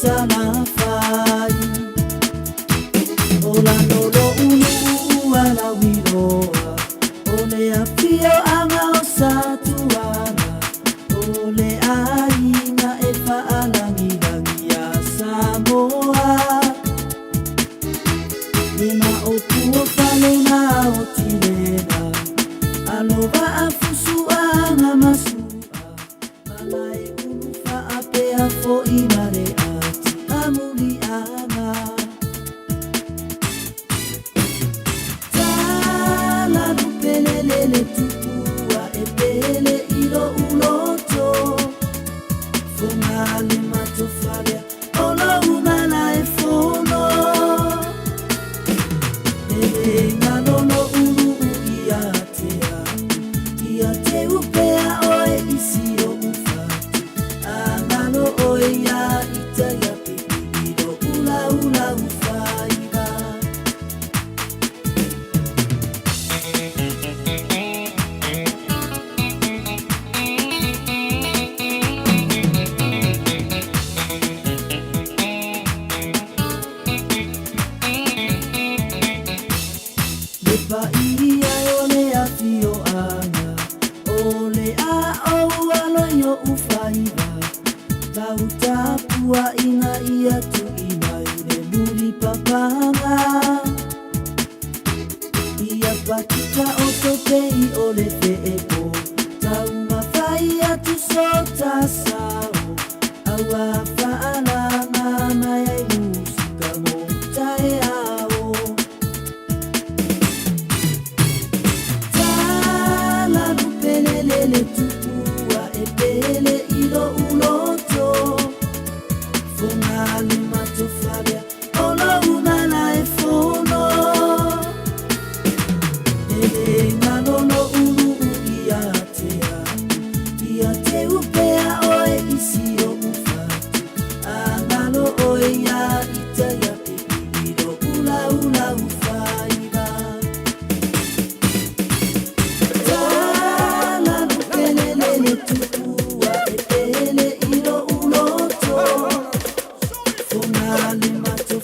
Salafai. O lalo lo'u nu'u ua lauiloa, o le afioaga o Satuala, o le aiga e faalagilagi iā Samoa. Le maopu o fale na aotilena, alo vaafusuaga ma su'a, malae ulu faapea fo'i ma le ati amuliaga. Talalupelelele tupua e pele i lo'u loto, foga le matofalea o lou malaefono. E le galo lo'u nu'u ia te au, ia te upea oe i si o'u fatu, a galo oe ia ita ia pipi i lo'u laulau faiva. Le paia e o le afioaga, o le a ou alo i o'u faiva, lau tapua'iga ia tu'i mai le mulipapaga. Ia patita o topei o le fe'epo, taumafai atu so tasao, auā fa'alaga mai ai musika mo taeao. Talalupelelele tupua e pele i lo'u loto, foga le matofalea o lou malaefono. E le galo lo'u nu'u ia te au, ia te upea oe i si o'u fatu, a galo oe ia ita ia pipi i lo'u laulau faiva. Talalupelelele tupua e pele i lo'u loto, foga le matofalea.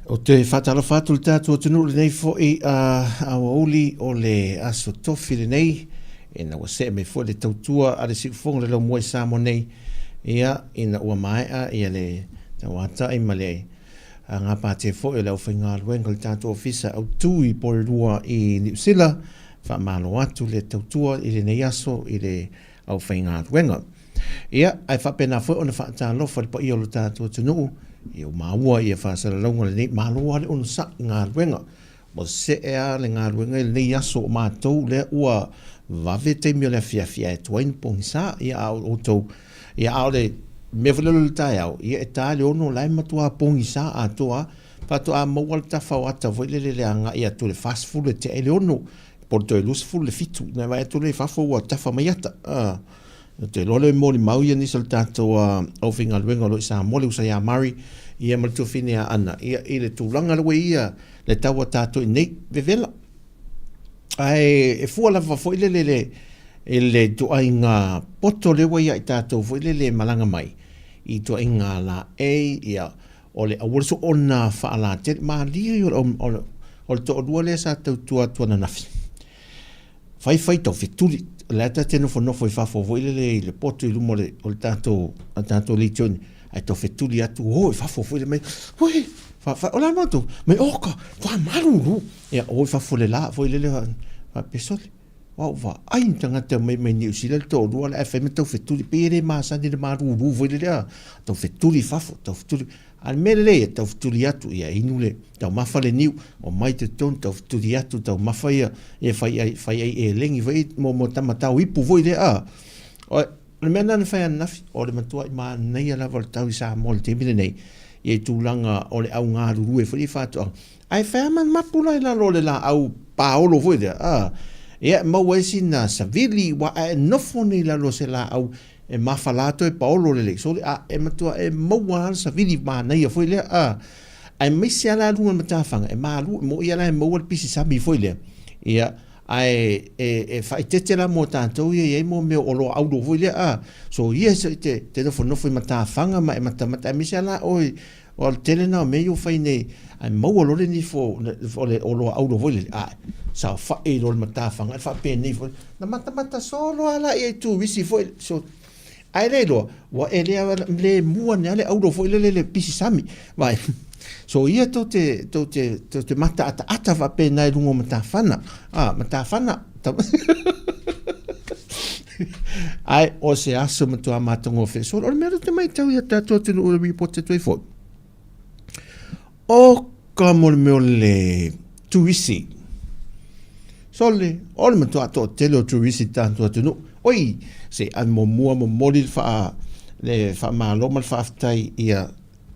Ou te faatalofa atu i le tatou atunuu lenei foi aoauli o le Aso Tofi lenei, ina ua see mai foi le tautua a le siufofoga o le laumua i Samoa nei, ia, ina ua maea ia le tauatai ma le gapatia foi o le aufaigaluega o le tatou Ofisa Autu i Porirua i Niu Sila. Faamalo atu le tautua i lenei aso i le aufaigaluega. Ia, ae faapena foi ona faatalofa i le paia o lo tatou atunuu, ia ua maua ia faasalalauga lenei, malo lava le onosai i galuega. Ua see lava le galuega i lenei aso o matou lea ua vave taimi o le afiafi ae tuai ona pogisa. Ia, a o outou, ia a o le mea foi lele o le taeao, ia e ta i le 6 o la e matua pogisa atoa lava. Faatoa maua le tafa o ata foi lele i le agai atu i le 40 e tea i le 6, po o le toe 20 i le 7, ona e vaai atu lea i fafo ua tafa mai ata. Ou te iloa lea e molimau ia nisi o le tatou aufaigaluega o lo o i Samoa, le uso ia Mari ia ma le tuafafine ia Ana, ia i le tulaga lea ua i ai ia le tau a tatou i nei vevela. Ae e fua lava foi lele le i le ituaiga poto lea ua ia i tatou foi lele e malaga mai i ituaiga laei ia o le aua le soona faalatele malie o le o le toalua lea sa tautua atu ananafi. Fai fai tau fetuli, o la e ta te nofonofo i fafo foi lele i le potu i luma o le, o le tatou, a tatou legion, ae tau fetuli atu, o i fafo foi le mai, ui, fa, fa, o la matou, mai oka, toa malulu, ia, o i fafo le la foi lele, faapea sole, ua ou vaai ni tagata mai mai Niu Sila le toalua la ae fai ma tau fetuli, pei e le masani i le malulu foi lele, a, tau fetuli i fafo, tau fetuli. A o le mea lelei e taufetuli atu, ia inu le taumafa le niu, omai totonu taufetuli atu taumafa ia, ia fai ai, fai ai elegi foi mo, mo tama tau ipu foi lea. A. O le mea lena na fai ananafi, o le matuai manaia lava o le tau i Samoa i le taimi lenei, ia i tulaga o le au galulue foi i faatoaga. Ae fai lava ma mapu la i lalo o le laau paolo foi lea, a. Ia maua ai sina savili, ua a e nofo nei i lalo o se laau E mafala toe paolo lelei sole a e matua e maua lava le savili manaia foi lea a aemaise lava la luga o le matafaga e malu e mo'i lava la e maua le pisi sami foi lea ia ae e, e faaeteete la mo tatou ia i ai mo mea o oloa auro foi lea a so ia se te, te nofonofo i matafaga ma e matamata aemaise lava la oe o le tele na o mea ia ua fai nei ae maua loa le nifo o le oloa auro foi lele ae saofai loa le matafaga e faapenei foi na matamata solo lava la ia i turisi foi so ae le iloa ua e le le mua nei le auro foi lele le pisi sami vai so ia tou te tou te tou te mataataata faapena i luga o matafana a matafana Ae o se aso matua matagofie. So, o le mea lea ou te matau ia tatou atunuu e report atu ai foi. O ka mo le mea o le turisi. Sole, o le matua toatele o turisi i tatou atunuu. Oi, se i ave muamua momoli le faa le faamalo ma le faafetai ia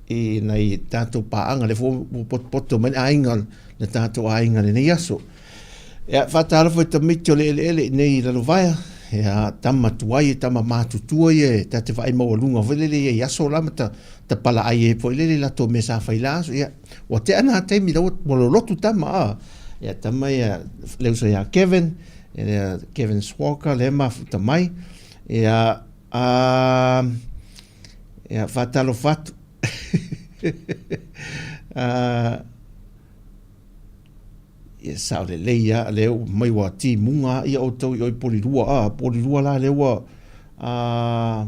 i nai tatou paaga, lea foi ua potopoto mai le aiga, le tatou aiga i lenei aso. Ia, faatalofa i tamaiti o le eleele i nei i Lalovaea, ia, tama tuai, tama matutua ia e ta te vaai maualuga foi lele ia i aso la ma ta, tapalaai ai foi lele i latou mea sa fai la aso. Ia, ua tea na taimi la ua, ua lolotu tama, a. Ia, tama ia, le uso ia Kevin, ia, Kevin Swalker, lea e mafuta mai. Ia, a, Ia, faatalofa atu. uh, ia sao lelei lava lea mai ua timuga ia outou i oi Polirua a Polirua la lea ua a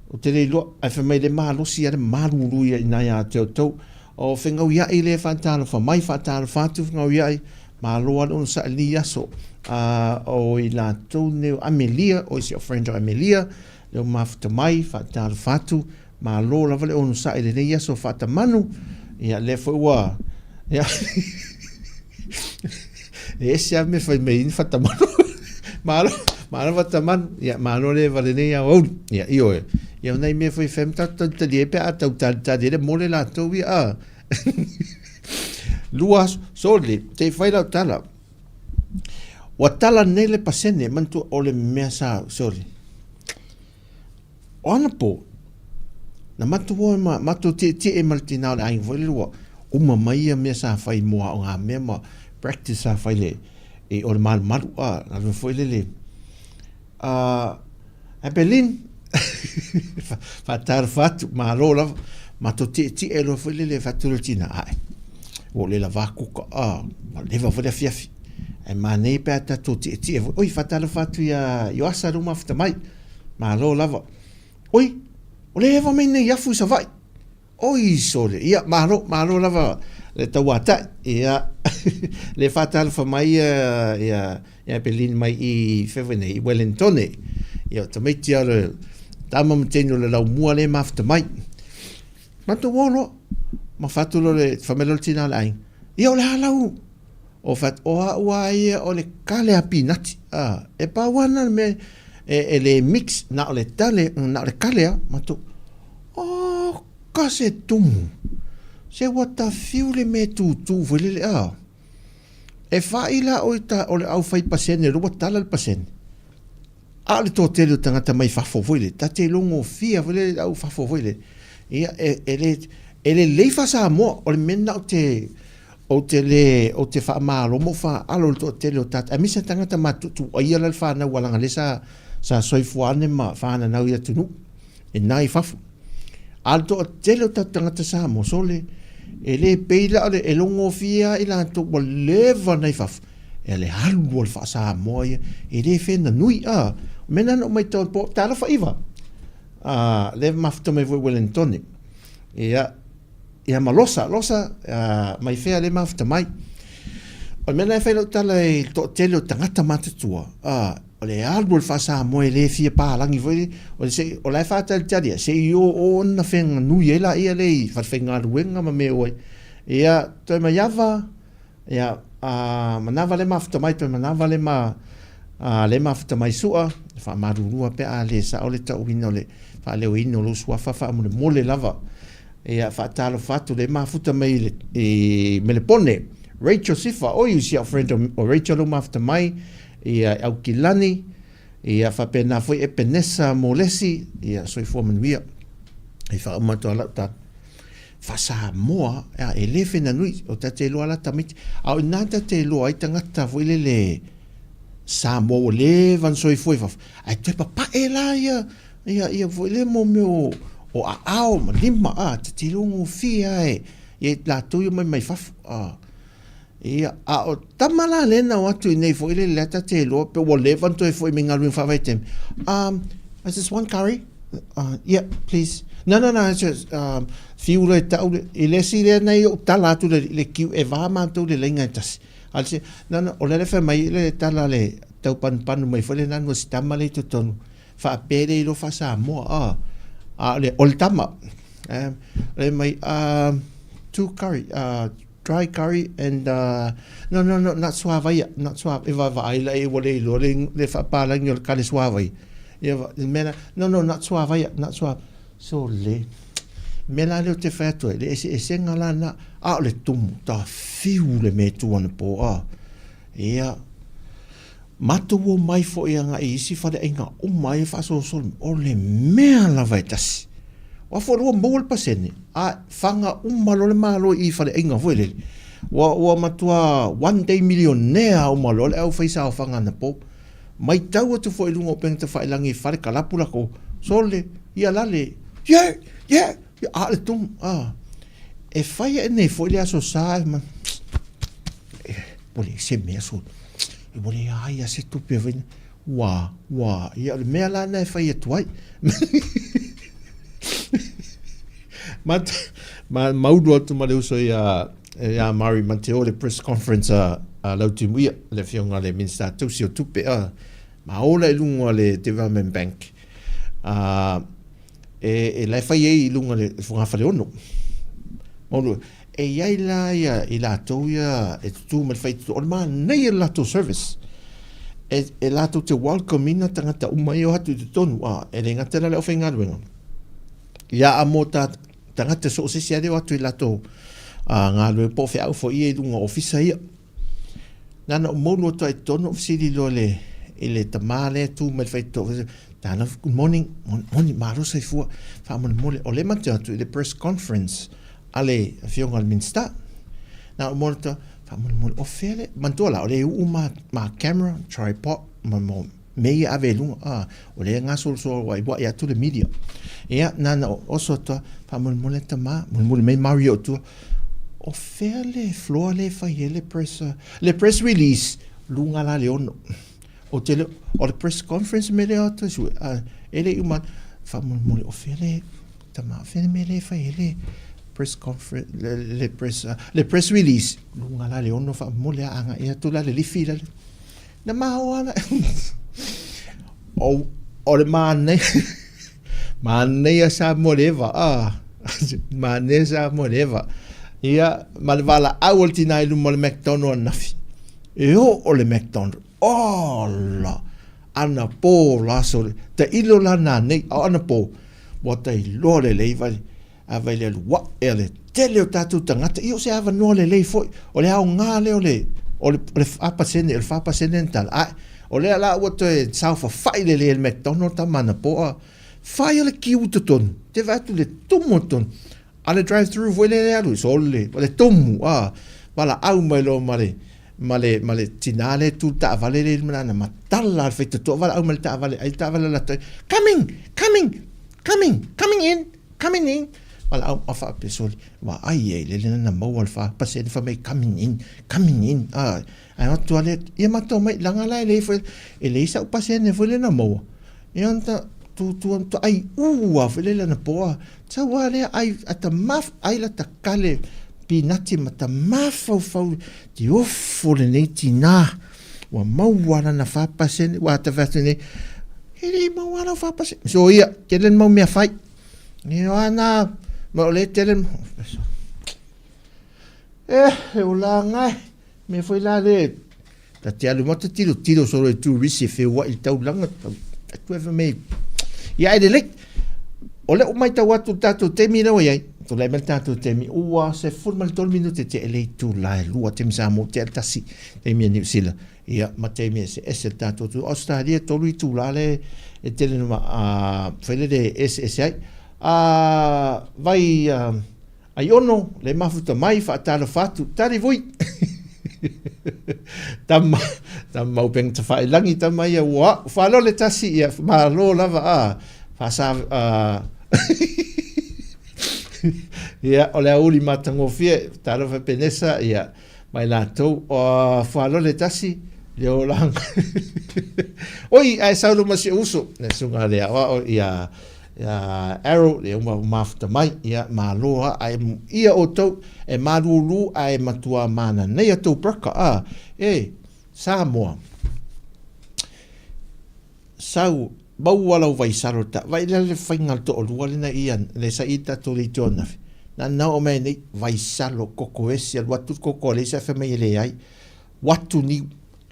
ou te le iloa ae fai mai le malosi a le malulu ia ina ia te outou o fegauiaʻi le faatalofa mai faatalofa atu fegauiaʻi malo lava le onosai i lenei aso a o i latou nei o Amelia o si au friend o Amelia Leo mafuta mai, faatalofa atu, malo lava le onosai i lenei aso faatamanu. Ia, lea foi ua... Ia, e ese lava mea fai mai ni fatamanu. Malo, malo fatamanu. Ia, malo le eva lenei aoauli. Ia, ioe. Ia, o nai mea foi fai ma tatou talitali ai pe a tau talitali ai le mole latou ia, a. Lua aso, sole, se i fai lau tala. Ua tala nei le pasene, manatua o le mea sa, sorry. O anapo, na matou o ma matou tietie ma le tina o le aiga foi lele ua uma mai ia mea sa fai mo aoga mea ma practice sa fai le, i o le malumalu, a, na foi lele. Abeline, faatalofa atu, malo lava, matou tietie loa foi lele fatu le tina, ae, ua ou le lava kuka, ua leva foi le afiafi, ae manaia pe a tatou tietie foi, oi, faatalofa atu ia Ioasa lea ua mafuta mai, malo lava. Oi, o lea e eva mai nei afu i Savaii. Oi sole, ia malo, malo lava le tauatai. Ia, le faatalofa mai ia, ia, ia Epeline mai i fea foi nei, i Wellingtone. Ia, o tamaiti a le tama ma teine o le laumua le mafuta mai. Matou o loa, ma fatu loa le, fai mai loa le tina o le aiga, ia o le a lau, o fai atu, o au a ia o le kale a pinati. A, e pau lava lena o le mea e, e le mix, na o le tale, na o le kale a, matou, Oka se tumu! Se ua tafiu le mea tūtū foi lele, a. E whai la o i ta, o le au whai pasene, ua tala le pasene. A o le toatele o tagata mai fafo foi le, ta te longo fia foi le au fafo foi le. Ia, e, e le, e lelei faa-Samoa, o le mea lena ou te, ou te le, ou te faamalo ma ou faaalo i le toatele o tagata, aemaise tagata matutuaia la le fanau a leaga lea sa, sa soifua ane ma fananau i atunuu. e na i fafo. A o le toatele o tatou tagata Samoa, sole, e le pei la o le, e logofie lava i latou ua leva ona i fafo, e le alu o le faa-Samoa ia, e le fena nui, a. O mea na na ou matau atu, talofa Iva, a, lea e mafuta mai foi i Uelenitone. Ia, ia ma Losa, Losa, a, mai fea lea e mafuta mai. O le mea lena e fai lau tala i le toatele o tagata matutua, a, O le alu o le faa-Samoa e le fia palagi foi le, o le se, o la e faatalitali ia, se i o o ona feaganui ai laia lea i falefaigaluega ma mea o ai. Ia, toe maiava, ia, a, manava le mafuta mai, toe manava le ma, a, le mafuta mai Su'a, faamalulua pe a le sao le tauina o le faaleoina o lou suafa faamolemole lava. Ia, faatalofa atu le mafuta mai i, le, i Melepone, Rachel Sifa, oi, si au friend o Rachel lou mafuta mai, ia Aukilani, ia faapena foi Epenesa Molesi, ia soifua manuia. E faauma atu a lau tala. Faa-Samoa, e le fena nui, o ta te iloa la tamaiti. A o ina ta te iloa ai tagata foi lele Samoa ua leva ona soifua i fafo, ae toe papae la ia, ia, ia foi le mo mea o, o aao ma lima, a, ta te iloa gofie lava e, ia latou ia mai mai fafo, a. Ia, a o tama la lea na o atu i nei foi lele lea ta te iloa pe ua leva ona toe foi mai galuega faavaitaimi. Is this one curry? Yeah, please. No, no, no, it's just, fiu loa e tau le, i le isi lea na i ou tala atu le, le kiu, e va matou le laina e tasi. A le se, no, no, o lea le fai mai le tala le tau panupanu mai foi le nanu a si tama lea i totonu, faapea le iloa faa-Samoa, a, a o le, o le tama, le mai, two curry, dry curry and no no no not suavaia not sua e vaavaai la e ua le iloa le le faapalagi o le kale suavaia ia le mea la no no not suavaia not sua so le mea la lea ou te fai atu ai le eseesega la na a o le tumu tafiu le mea e tu anapo a ia Matou omai foi agai i isi faleaiga uma ai e faasolosolo mai, o le mea lava e tasi. Aua foi ua maua le pasene, a faga uma loa le Malo i faleaiga foi lele. Ua, ua matua one day millionaire uma loa le aufaisaofaga anapo. Matau atu foi i luga o upega tafailagi i fale kalapu lakou, sole, ia lale, yeah, yeah, a o le tumu, a. E fai ae nei foi le Aso Sa e ma, ua leai se mea so, ua leai lava se tupe foi ua, ua, ia o le mea la lena e fai atu ai. Ma, ma maulu atu ma le uso ia, ia Mari ma te o le press conference a, a Lautimuia, le afioga le Minista tausi o tupe, a, ma ola i luga o le Development Bank. A, e, e la e fai ai i luga le fogafale ono. Maulu, e i ai la ia i latou ia e tutū ma le faitotoa, o le manaia o le latou service. E, e latou te welcome ina tagata uma ia o atu i totonu, a, e le gata la le aufaigaluega. Ia a mō ta tagata so o se isi lea o atu i latou a, galuega po o feau foi ia i luga o ofisa ia. Nana ou moulu atu ai i totonu ou fesili loa le, i le tamā lea e tu mai le faitotoa, Talofa, good morning, morning, malo soifua, faamolemole, o lea matou te o atu i le press conference a le afioga i le Minisita. Na ou moulu atu, faamolemole, o fea le, manatua la, o lea e uu ma, ma camera, tripod, ma mo mea ia ave i luga, a, o lea e gasolosolo ai atu le media. Ia, na ona oso atu lava, faamolemole tama, mulimuli mai Mario i tua, o fea le floor lea e fai ai le press, le press release, luga la le 6. Ou te le, o le press conference me lea atu e sue, a, e le i uma, faamolemole, o fea le, tama, o fea le mea lea e fai ai le press conference, le, le press, le press release, luga la le 6 faamolemole, a agai atu la le lifi la le, Na maoa la. O, o le manaia, manaia Samoa le eva, ah, manaia Samoa le eva. Ia, ma le valaau o le tina i luma o le McDonald ananafi. E oo o le McDonald. Ola! Anapo la sole. Tailo la nanei, a o anapo, ua tailoa lelei vai. A vai le alu aʻe a le tele o tatou tagata, ia o se avanoa lelei foi. O le aoga lea o le, o le, o le 4%, o le 4% na tala. Ae, o lea la ua toe saofafai lelei e le McDonald tama anapo a fai o le kiu i totonu. Te vaai atu le tumu o totonu. A le drive through foi lea e alu, sole, o le tumu, a, valaau mai loa ma le, ma le, ma le tinā lea e tu i le taavale lea i luma lana matala le faitotoa valaau mai le taavale, ai le taavale alu atu ai, coming, coming, coming, coming in. Coming in! Valaau a faapea sole, vaai ai lele na maua le 4% fai mai coming in, coming in. Ah, ae o atu ale, ia matou mai, laga la e leai foi, e leai sau pasene foi lea na maua. Ia ona tu tu tu ai u a foi lele na poa. Sau a lea ai ata maf ai la ta kale pinati ma ta mafaufau te ofo lenei tinā. Ua maua lana 4%, ua ata fai atu nei, e le i maua lau 4%. So ia, tele le mau mea fai. Ia ana, ma o le tele, eh, e o la ngai, me foi la le, ta te alu mata tilo tilo solo e tu risi e whia i taulanga, atu e mai, ia e lelei, o le o mai tau atu tātou temi lea ua iai, tulai mai le tātou temi, ua 13 minute te e le itu la e lua temi Samoa, te ale tasi, taimi e Niu Sila. Ia, ma taimi eseese le tātou atu. Australia, tolu itulā le e tele na a, fai le le eseese ai. A, vai, a, ai ono, le mafuta mai, whaatalofa atu, tari vui! Tama, tama mau penga ta whaelangi, tama ia, ua, whalole tasi, ia, malo lava, a, whasa, a, ia, o le auli matagofie, talofa Penesa, ia, Mai latou, o Fualole tasi, le olaga. Oi, ae sau luma si ou uso, le susuga le aoao ia, ia Arrow, le uma mafuta mai, ia malo lava, ae ia outou e malūlū ae matua mananaia tou braka, a, e, Samoa. Sau, maua lau vaisalo ta, vai lea le faiga le toalua lena ia, le sa i tatou le itu anafi. Na na oo mai nei, vaisalo, koko esi, alu atu le koko a le isi ae fai mai e leai. Uatu niu,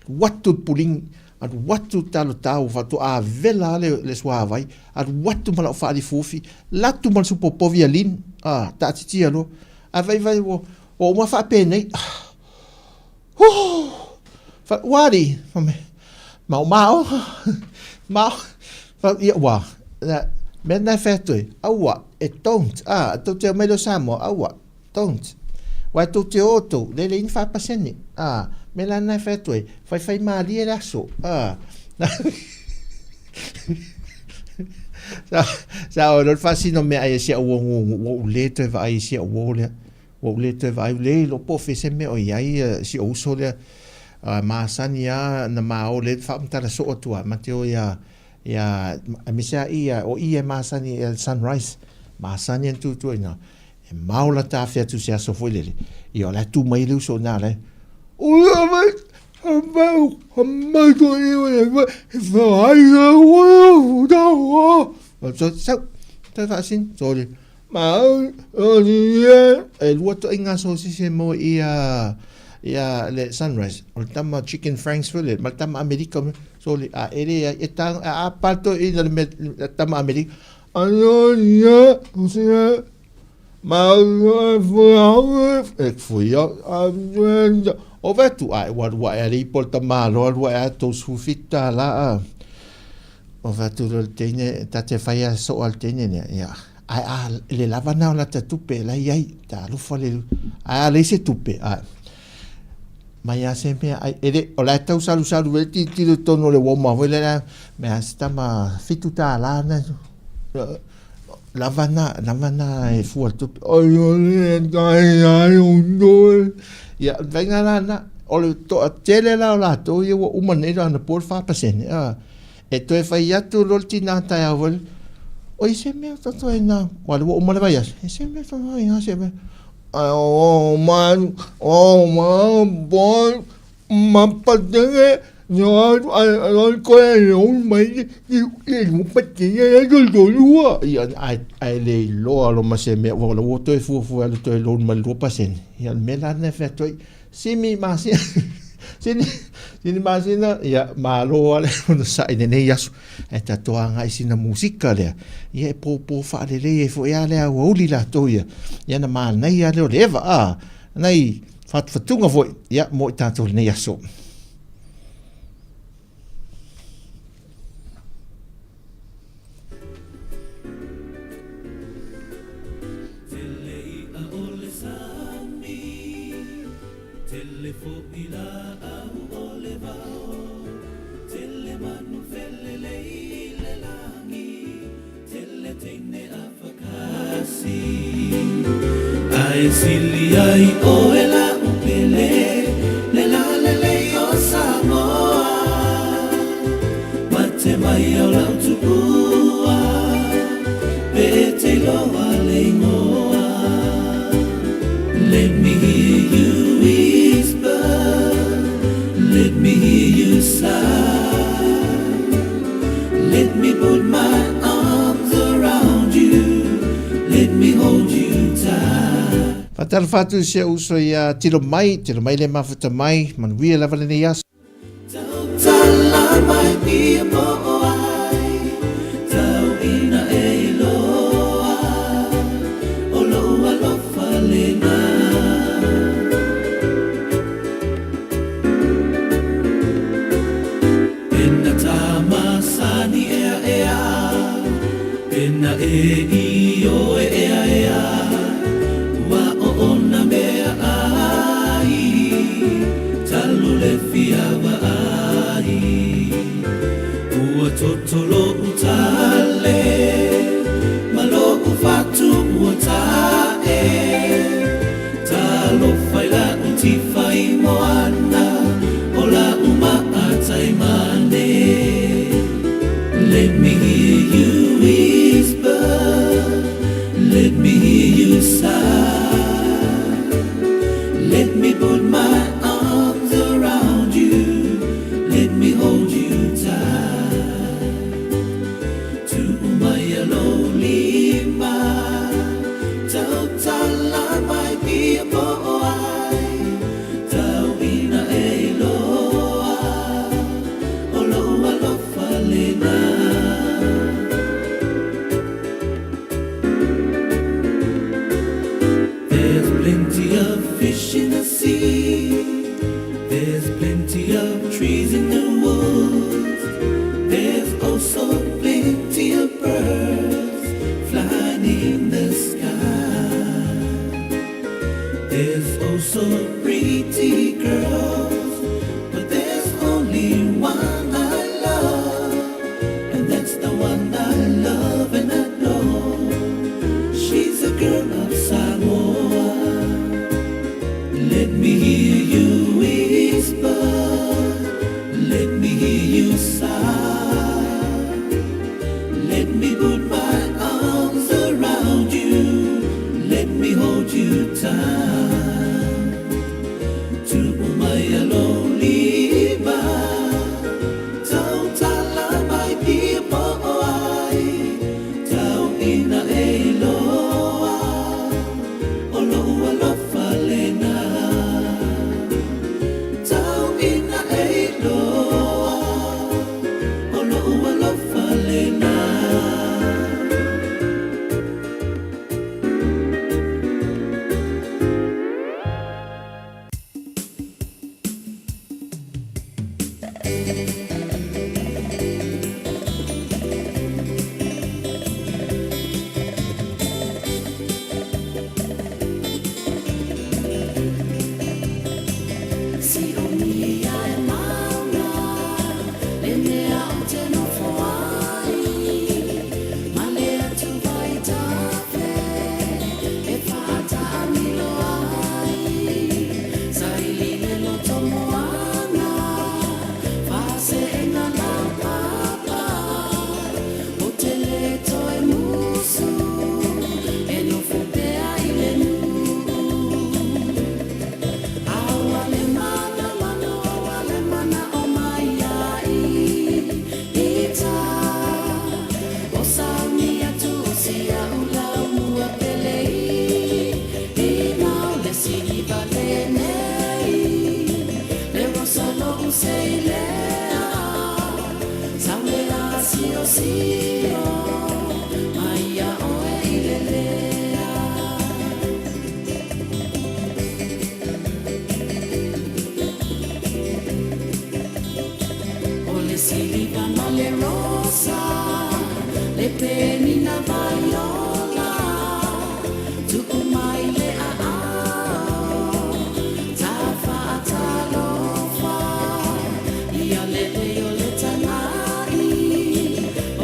uatu le puligi, alu atu le talo tau, faatoa vela lava le, le suavai, alu atu ma lau faalifufi, latu ma le supo povi a Lin, a, taatitia loa. Ae vaivai ua, ua uma faapenei, ah, Huh! Ua alii, fai mai, maomao, mao, ia ua, mea lena e fai atu ai, aua, e don't, a, tou te omai loa i Samoa, aua, don't. Aua e tou te o outou, le leai ni 4%, a, mea la lena e fai atu ai, faifai malie le aso, a. Sa, sa oo loa le faasino meaai a si au uo gugu, ua ou le toe vaai i si au uo lea. Ua ou le toe vaai, ua le iloa po o fea se mea o i ai si ou uso lea. A masani lava na ma o lea faamatala soo atu lava, ma te o iā, iā, aemaise lava i o i e masani i le sunrise. Masani ana tutua i ina. E mao lata afe atu i se aso foi lele, ia o la e tu mai le uso i ina la e, Sau, toe faasino, sorry. E lua toaiga sosisi e maua i ia ia le sunrise o le tama chicken franks foi lele ma le tama Amerika so le a e leai e ta a apa le toeaina le mea le tama Amerika o vae atu ae ua alu ae a le ipo le tamaloa alu ae a $37 a o vae atu loa le teine ta te fai a soo a le teine lea ia Ae a le lava na o lata tupe la i ai, talofa le, ae a leai se tupe, ae. Mai a se mea ai, e le, o la e tau salusalu ai le tilotilo i totonu o le uoma foi lea, mai a se tama $7 na, lava na, lava na e fua le tupe. Oi, oi, ai, ai, oi, ia, o le faiga la na, o le toatele la o latou ia ua uma nei ona po le 4%, a, e toe fai atu loa le tina taeao foi, oi, se mea totoe na, ua le ua uma le vaiaso, e se mea totoe na, se mea, o ma o ma bo ma pa te no ai ko e o mai i i mo pa te e yo yo lua ia ai ai le iloa lo ma se mea ua ua toe fuafua le toe loan ma le 2%. Ia le mea la lena e fai atu ai simi masina sini sini masina ia malo lava le onosai i lenei aso ae tatou agai i sina musika lea ia e pōpō faalelei ai foi lava le aoauli latou ia ia na manaia lea o le eva a nai fatufatuga foi ia mo i tatou i lenei aso. Tele i'a o le sami, tele fo'i lā'au o le vao, tele manu felelei i le lagi, tele teine a fakasi. Ae sili ai oe la'u pele, le lalelei o Samoa. Mate mai au la'u tuua, pe e te iloa le igoa. Let me hear you whisper, let me hear you sigh. Let me put my arms around you, let me hold you tight. Faatalofa atu i si ou uso ia Tilo Mai, Tilo Mai le mafuta mai, manuia lava lenei aso. Tautala mai ia po o ai, tau ina e iloa, o lou alofa lena. Pena tamasani ea ea, pena e ioe ea ea, ua oona mea ai, talu le fia vaai. Ua toto lo'u tale, ma lo'u fatu ua ta'e, talofa i la'u tifa i moana, o la'u ma'a taimane. Let me hear you whisper, let me hear you sigh. Let me put my arms around you, let me hold you tight. Tu'u mai lou lima, tautala mai pia po o ai, tau ina e iloa, o lou alofa lena. There's plenty of fish in the sea, there's plenty of trees in the woods, there's also plenty of birds flying in the sky. There's also pretty girls, but there's only one I love, and that's the one I love and adore. She's a girl of Samoa. Let me hear you whisper, let me hear you sigh. Let me put my arms around you, let me hold you tight. Tu'u mai lou lima, tautala mai pia po o ai. sio mai ia oe i lelea. O le siliva ma le rosa, le penina vaiola, tu'u mai le aao, tafaatalofa, ia lelei o le taga'i,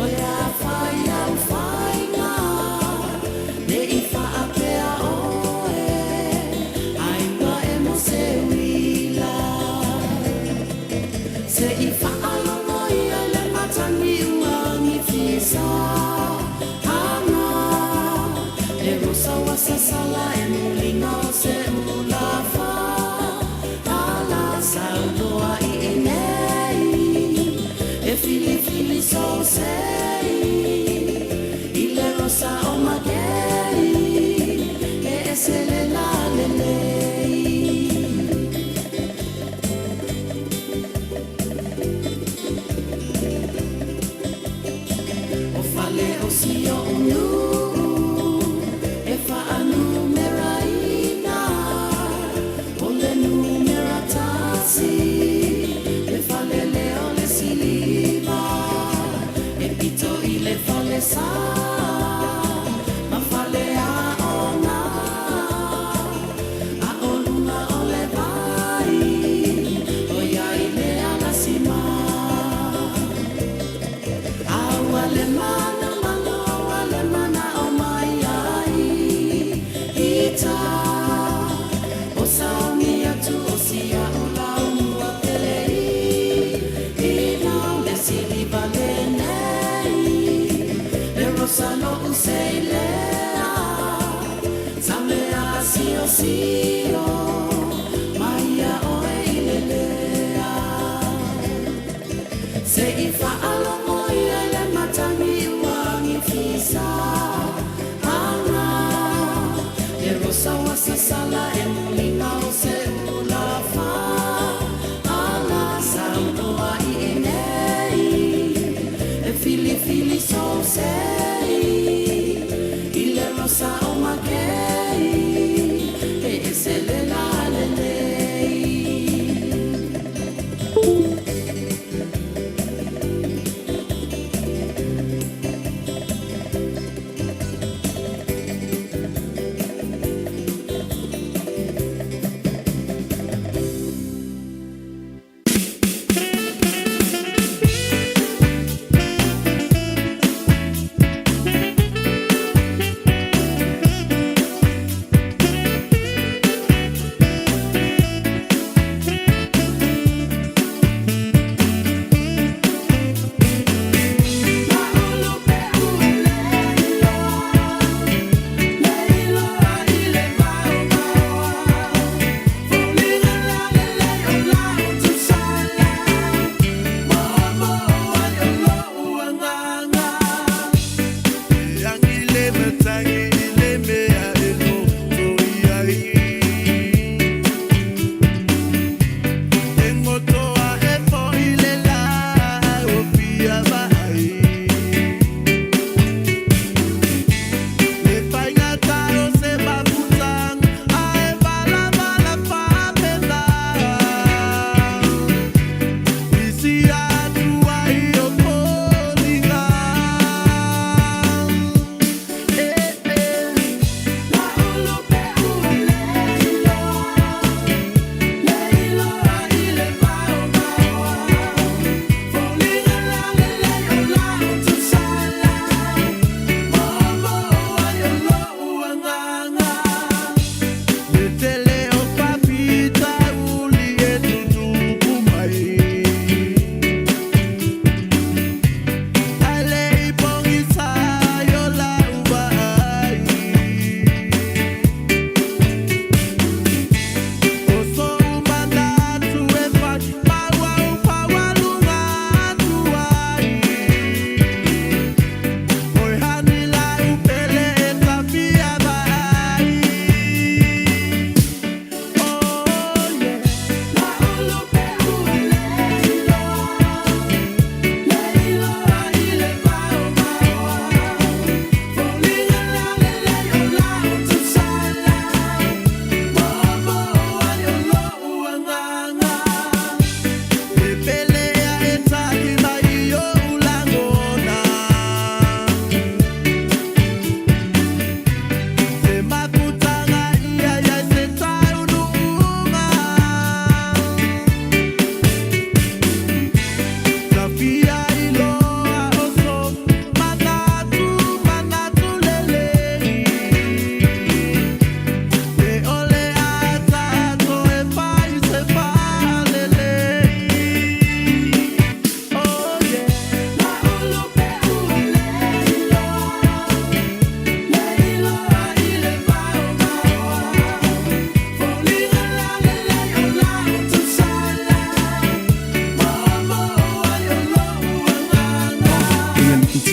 o le a fai au faiga, ne i faapea oe, ai ua emo se uila. Se i faalogo ia i le matagi ua gifisa aga, le rosa ua sasala e muliga o se ulafa ala sauloa i inei e filifili sousei i le rosa o makei e ese le lalelei. O fale o si o'u nu'u e faanumeraina, o le numera 1, le fale lea o le siliva e pito i le fale sā ma fale aoga a o luga o le vai o ia i le alasima. A ua le manumanu, ua le mana'o mai ai ita o sauni atu o si a'u laumua pele i ina o le siliva lenei le rosa lo'u seilea saulea siosio mai ia oe i lelea. Se i faalogo ia i le matagi ua gifisa aga, le rosa ua sasala e muliga o se ulafa ala sauloa i inei e filifili sousei i le rosa o makei e ese le lalelei.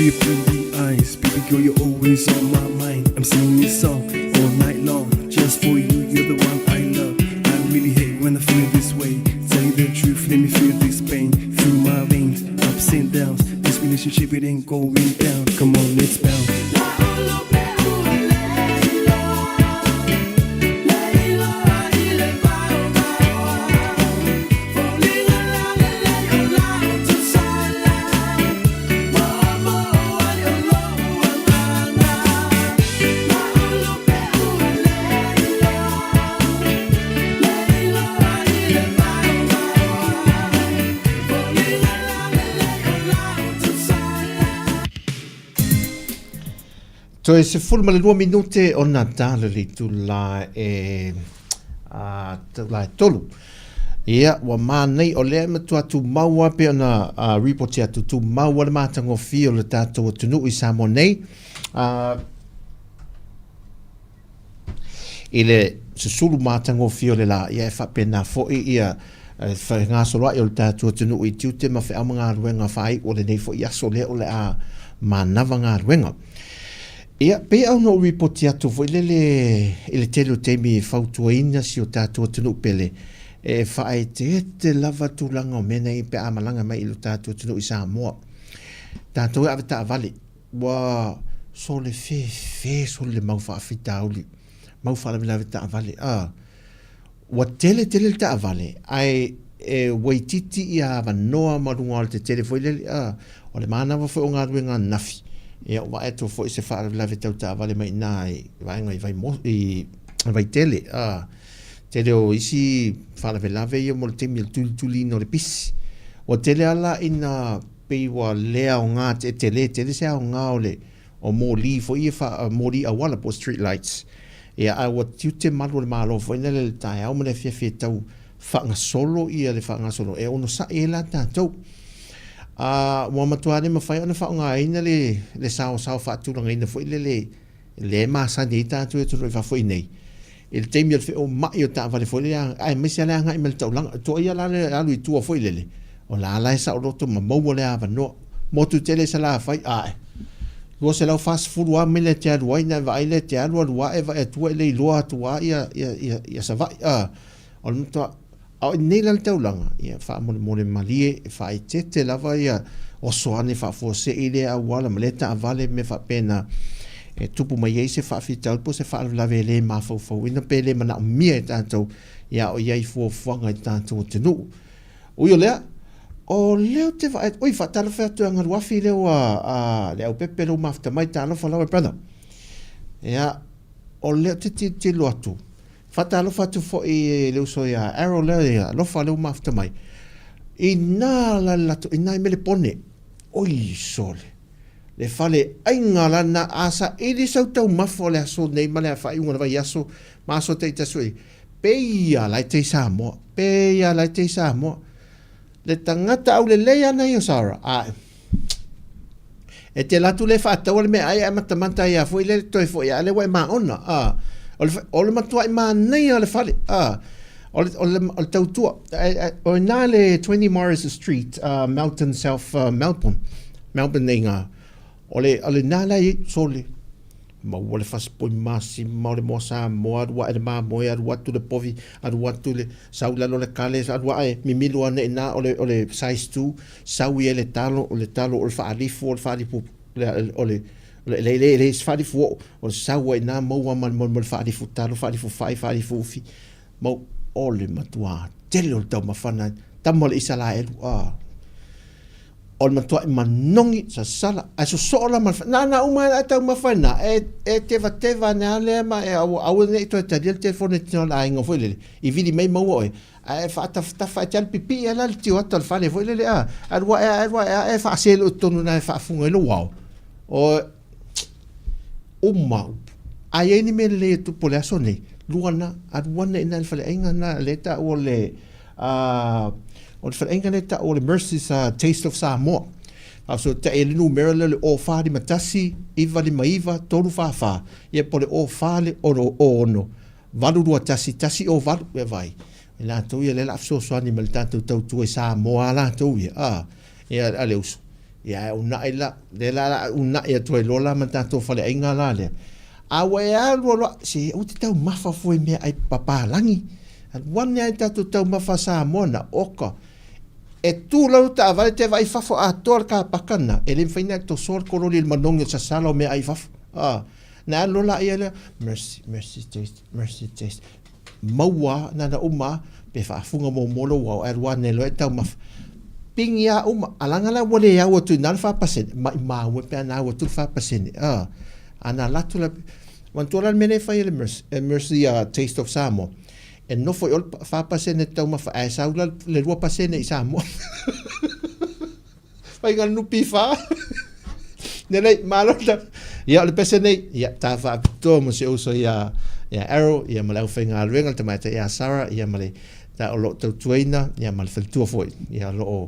See your pretty eyes, baby girl, you're always on my mind. I'm singing this song all night long, just for you. You're the one I love. I really hate when I feel this way. Tell you the truth, let me feel this pain through my veins, ups and downs. This relationship it ain't going down. Come on, let's bounce. Toe 12 minute ona tala le itula e a taula e tolu. Ia, ua mānei o lea e matua tumau lava pei ona ripoti atu, tumau lava le matagofie o le tatou atunuu i Samoa nei, i le susulu matagofie o le la, ia e faapena foi ia le fegasoloai o le tatou atunuu i tiute ma feau ma galuega faaiu o lenei foi aso lea o le a manava galuega. Ia, pei ona ou ripoti atu foi lele i le tele o taimi e fautuaina si o tatou atunuu pele e faaeteete lava tulaga o mea nei pe a malaga mai i lo tatou atunuu i Samoa. Tatou e ave taavale, ua sole fefe sole le mau faafitauli, mau faalavelave taavale, a. Ua tele tele le taavale ae e ua itiiti ia avanoa ma luga o le tetele foi lele a o le manava foi o galuega ananafi ia ua vaai atu foi se faalavelave tau taavale mai ina i vaega i Vaimoso i Vaitele a tele o isi faalavelave ia mo le taimi o le tulituliina o le pisi ua tele a la ina pei ua le aoga e tele tele se aoga o le o moli foi ia fa moli auala po o street lights ia ae ua tiute malu o le Malo foi lele i le taeao ma le afiafi e tau faagasolo ia le faagasolo e onosai ai la tatou. A ua matua le mafai ona faaaogaina le le saosao faatulagaina foi lele lea e masani ai tatou i atunuu i fafo i nei i le taimi o le feoomai o taavale foi lea aemaise lava le agai mai le taulaga. Tuaia la le alu i tua foi lele, o la la e saoloto ma maua le avanoa. Motu tele i Salafai, ae 240 lava maila e te alu ai, na e vaai lea e te alu alu ae vaai atua e le iloa atu lava ia, ia, ia, ia Savaii. A, o le matua, a o inei la le taulaga, ia faamolemole malie, e faaeteete lava ia oso ane faafuasei lea auala ma lea taavale ma mea faapena e tupu mai ai se faafitauli po o se faalavelave e le mafaufauina pe le manaomia e tatou ia a o i ai fuafuaga i le tatou atunuu. Ui o lea, o lea ou te vaai atu, oi faatalofa atu ia Galuafi lea ua a, le aupepe lea ua mafuta mai, talofa lava brother. Ia, o lea ou te tilotilo atu, Faatalofa atu foi i le uso ia Arrow lea ia alofa lea ua mafuta mai. Ina la le latou, ina i Melepone. Oi sole. Le fale aiga la na a saili sau taumafa o le aso nei ma le faaiuga o le vaiaso ma aso taitasi foi. Pei a la e te i Samoa. Pei a la e te i Samoa. Le tagata aulelei ana ia o Sarah. Ae. E te alu atu lea e faataua le meaai ae matamata ai lava foi lea toe foi a lea ua e maona. A, o le, o le matuai manaia o le fale. A, o le, o le, o le tautua. O ina le 20 Morris Street, uh, Melton, South uh, Melbourne. Melbourne nei ngā. O le, o le nā la i sole. Maua le fasi poi masima o le moa Samoa, alu ae le mamoe, alu atu le povi, alu atu le sau i lalo o le kale, alu ae mimilu ane i ina o le, o le size 2, sau i ai le talo, o le talo o le faalifu, o le faalifu, o le, o le, le, le, le faalifu oo, o le sau ai i ina maua ma le, ma le faalifu talo, faalifu fai, faalifu ufi, mau, o le matua tele o le taumafana, tama o le Isalaelu, ah. O le matuaʻi manogi sasala ae sosoo la ma le na na uma ai taumafa i na e e tevateva ane a lea ma e aua aua ne i toe talia le telefone tino le aiga foi lele i vili mai maua oe ae faatafatafa e te alu pipii ai la le tio atu a le fale foi lele a alu ae alu ae ae faaselo i totonu na e faafuga ai lou ao o uma upu. A i ai ni mea lelei e tupu o le aso nei, lua na, alu ane i ina i le faleaiga na lea e taua o le, o le faleaiga lea e taua o le Mercy's Taste of Samoa. Faafesootai ai le numera lea o le 0451 959 344, ia po o le 04 6 821 108, ia vaai. I latou ia lea o le a fesoasoani ma le tatou tautua i Samoa a latou ia, a, ia a le uso. Ia ae uunai la, lea la o le a uunai atu ai loa la ma le tatou faleaiga la lea. A ua e alu alu, se aua te taumafa fua i meaai papalagi. Alu ane lava i tatou taumafa a Samoa na, oka. E tu lalo le taavale te vaai fafo atoa le kapaka lena, e le mafai ona e tosoa le kololi i le manogi o le sasala o meaai i fafo. A, na alu loa laia lea, mercy, mercy taste, mercy taste. Maua lava, na ona uma lava, pe faafuga muamua lou ao ae alu ane loa e taumafa. Pigi lava uma, a leaga la ua le au atu i ina le 4%, maumau e pe ana au atu le 4%. A, ana alu atu la, manatua la le mea lea e fai e le Mercy, Mercy Taste of Samoa, e nofo i o le 4% taumafa ae sau la le 2% i Samoa. Faiga le NPF. Lelei, malo ta. Ia, o le pese nei, ia, ta faapitoa mo si ou uso ia, ia Arrow, ia ma le aufaigaluega, le tamaitai ia Sarah, ia ma le, ta o lo o tautuaina, ia ma le faletua foi, ia o lo o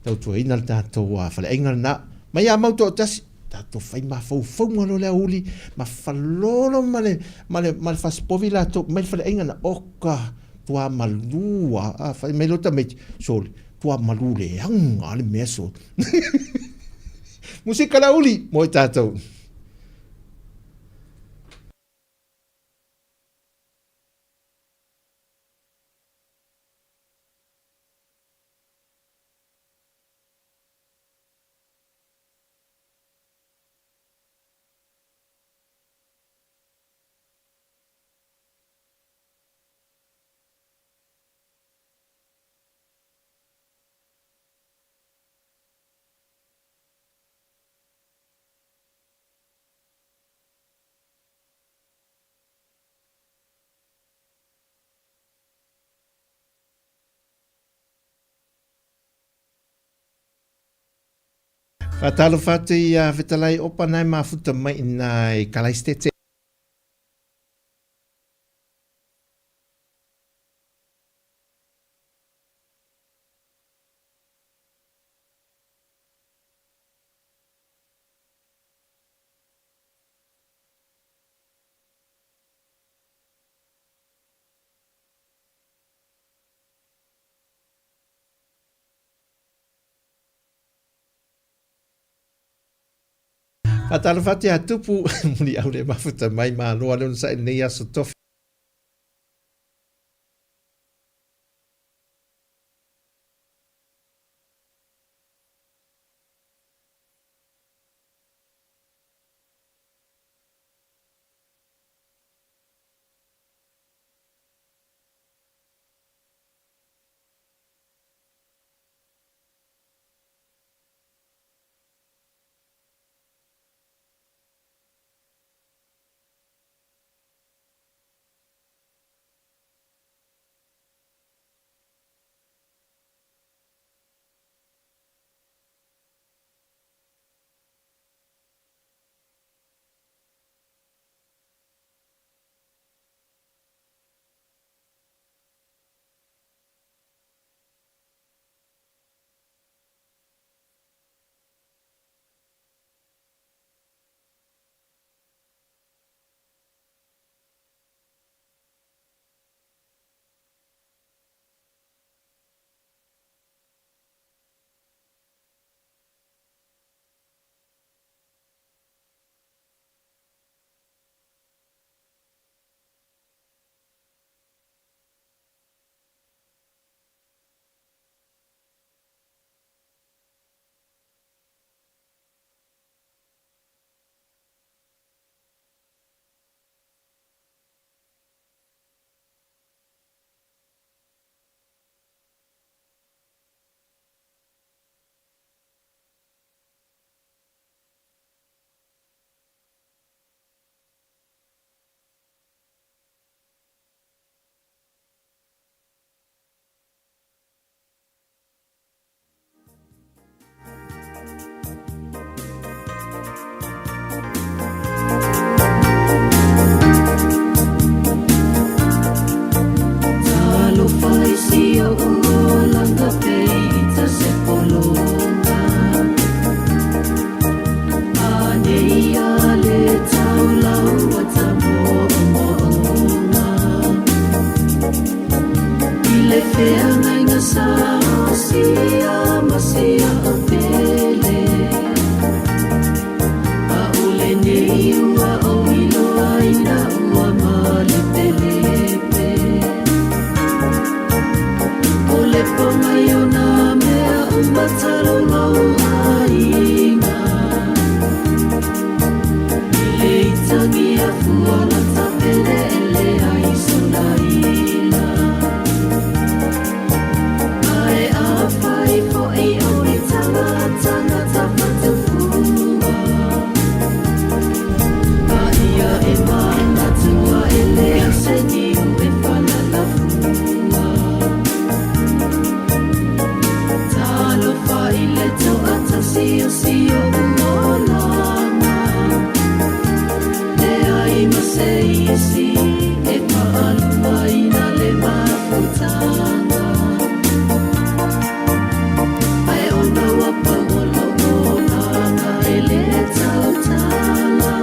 tautuaina le tatou uh, faleaiga lena. Mai a mau toatasi, tatou fai mafaufauga loa le aoauli, ma falolo ma le, ma le, ma le fasipovi latou, mai le faleaiga na, oka, tua malu a, a fai mai loa tamaiti, sole, tua malu leaga le mea sole. Musika le aoauli, mo i tatou. Faatalofa atu i a Fetalai Opa na e mafuta mai i nā i Kalaistete. Faatalofa atu ia Tupu, muliau le mafuta mai, malo lava le onosai i lenei aso tofi. Penei ua ou iloa ina ua malepelepe. O le pogai o nā mea uma talu lou aiga. I le itagi afua lata peleele ai sona ila. Ae afai foʻi o ni tagata tafatuʻua, a ia e manatua e leai se niu e falalafua. Talofa i le toʻatasi o si oʻu olaga, leai ma se isi e faaluaina le mafutaga. Ae ona ua pau o lou olaga e le tautala,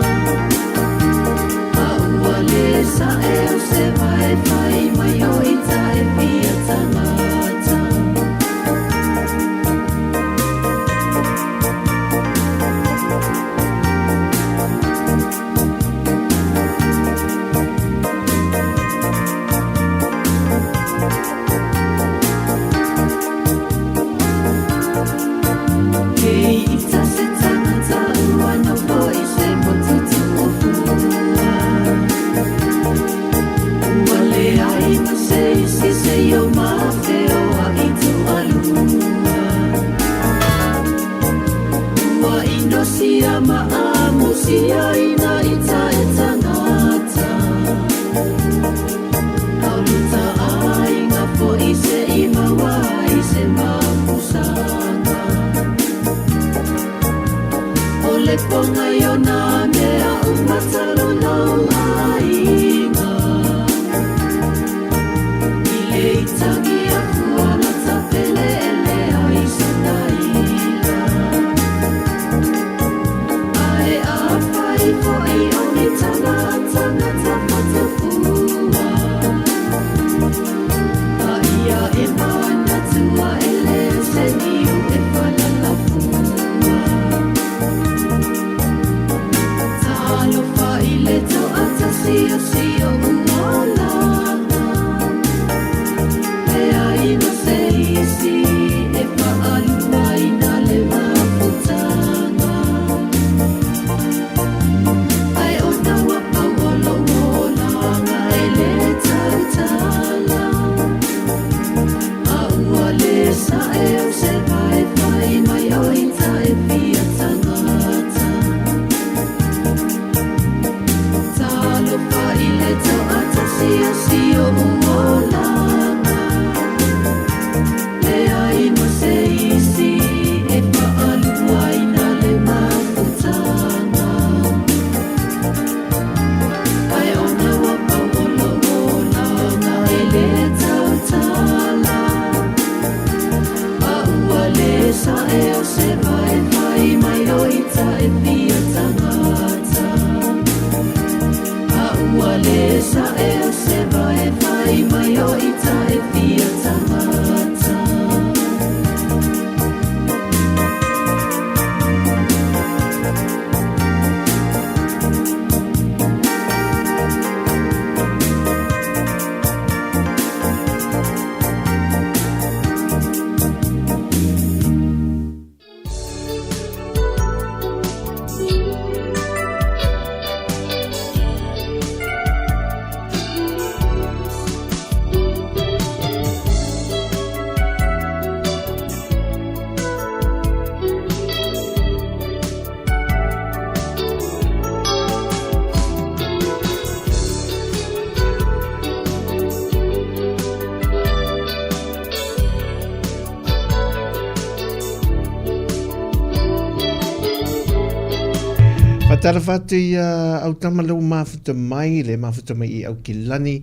a ua le saʻe o se vae fai mai o ita e fia tagata. Kei ita se tagata ua nofo i se motu tuʻufua. Ua leai ma se isi seia mafeoaʻi toalua. Ua inosia ma amusia ina ita e tagata. Auluta aiga foʻi seʻi maua ai se mapusaga. O le pogai o nā mea uma talu lou aiga. I le itagi afua lata peleele ai sona ila. Ae afai foʻi o ni tagata tafatuʻua, a ia e manatua e leai se niu e falalafua. Talofa i le toʻatasi o si oʻu olaga, leai ma se isi e faaluaina le mafutaga. Ae ona ua pau o lou olaga e le tautala, a ua le saʻe o se vae fai mai o ita e fia tagata. Talofa i le toʻatasi o si oʻu olaga, leai ma se isi e faaluaina le mafutaga. Ae ona ua pau o lou olaga e le tautala, a ua le saʻe o se vae fai mai o ita e fia tagata. A ua le saʻe o se vae fai mai o ita e fia tagata. Faatalofa atu i a Autama lea ua mafuta mai, le mafuta mai i Aukilani,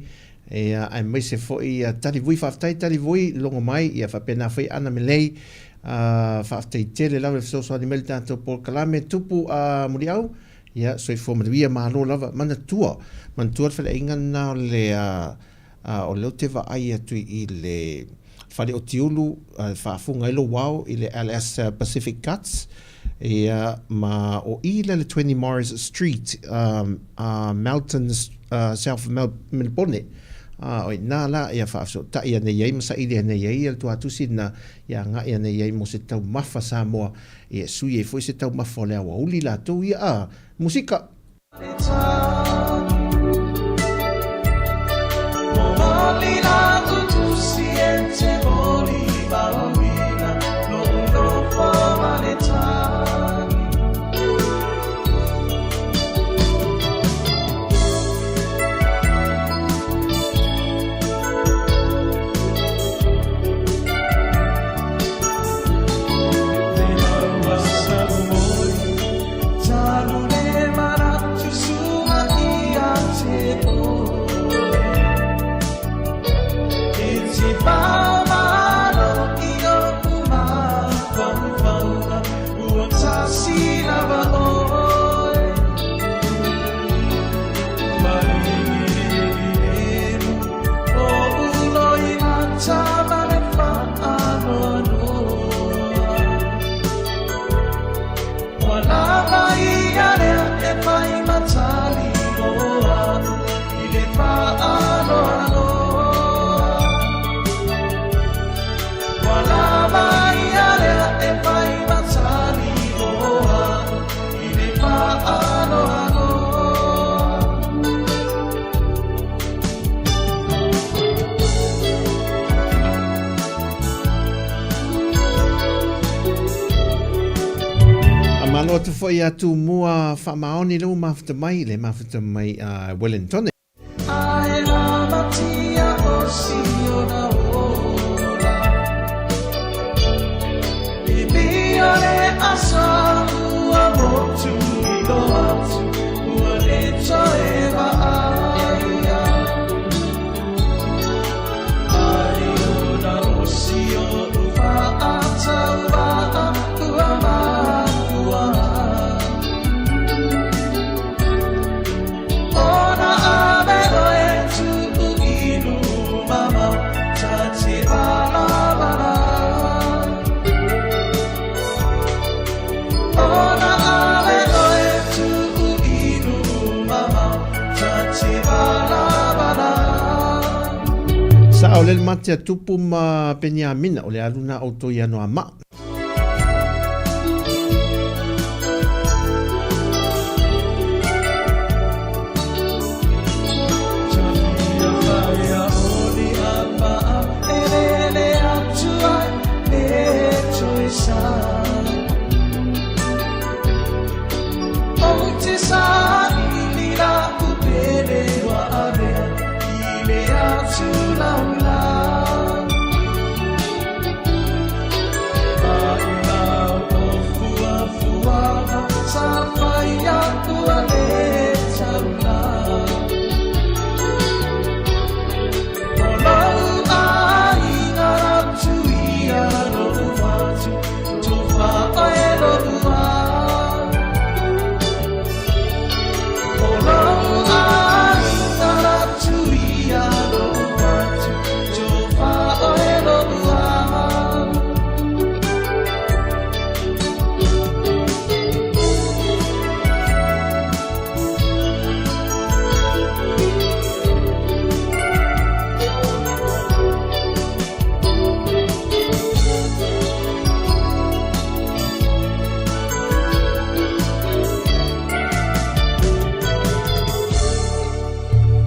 ia, aemaise foi ia Talivui. Faafetai Talivui, logo mai, ia faapena foi Ana Melei, faafetai tele lava i le fesoasoani mai i le tatou polokalame Tupu a Muliau, ia, soifua manuia, malo lava. Manatua, manatua le faleaiga lena o le, o lea ou te vaai atu i le fale o Tiulu e faafuga ai lou ao i le LS Pacific Cuts. Ia, ma o i la le 20 Morris Street, a Melton, South Melbourne. A, o iina la, ia faafesootai anei ai ma saili anei ai ia le tuatusi lena, ia agai anei ai mo se taumafa Samoa, ia e sui ai foi se taumafa o le aoauli latou ia, a, musika. Malo atu foi ia Tumua Faamaoni le ua mafuta mai, le mafuta mai a Wellington. Sa o le mate a Tupu ma Peniamina, o le alu na outou i Anoamaa.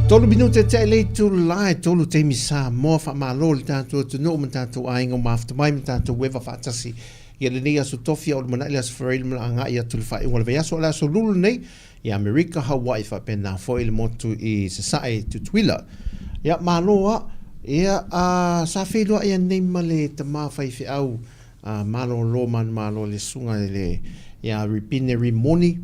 Tolu minute te le itula e tolu taimi Samoa faamalo i le tatou atunuu ma tatou aiga o mafuta mai ma tatou eva faatasi ia lenei aso tofi a o lumanai le aso Faraile ma le agai atu i le faaiuga o le vaiaso o le aso Lulu lenei i Amerika, Hawaii faapena foi le motu i Sasae i Tutuila. Ia malo a ia a sa feiloai anei ma le tama faifeau a malolo manumalo le susuga i le ia Ripine Rimoni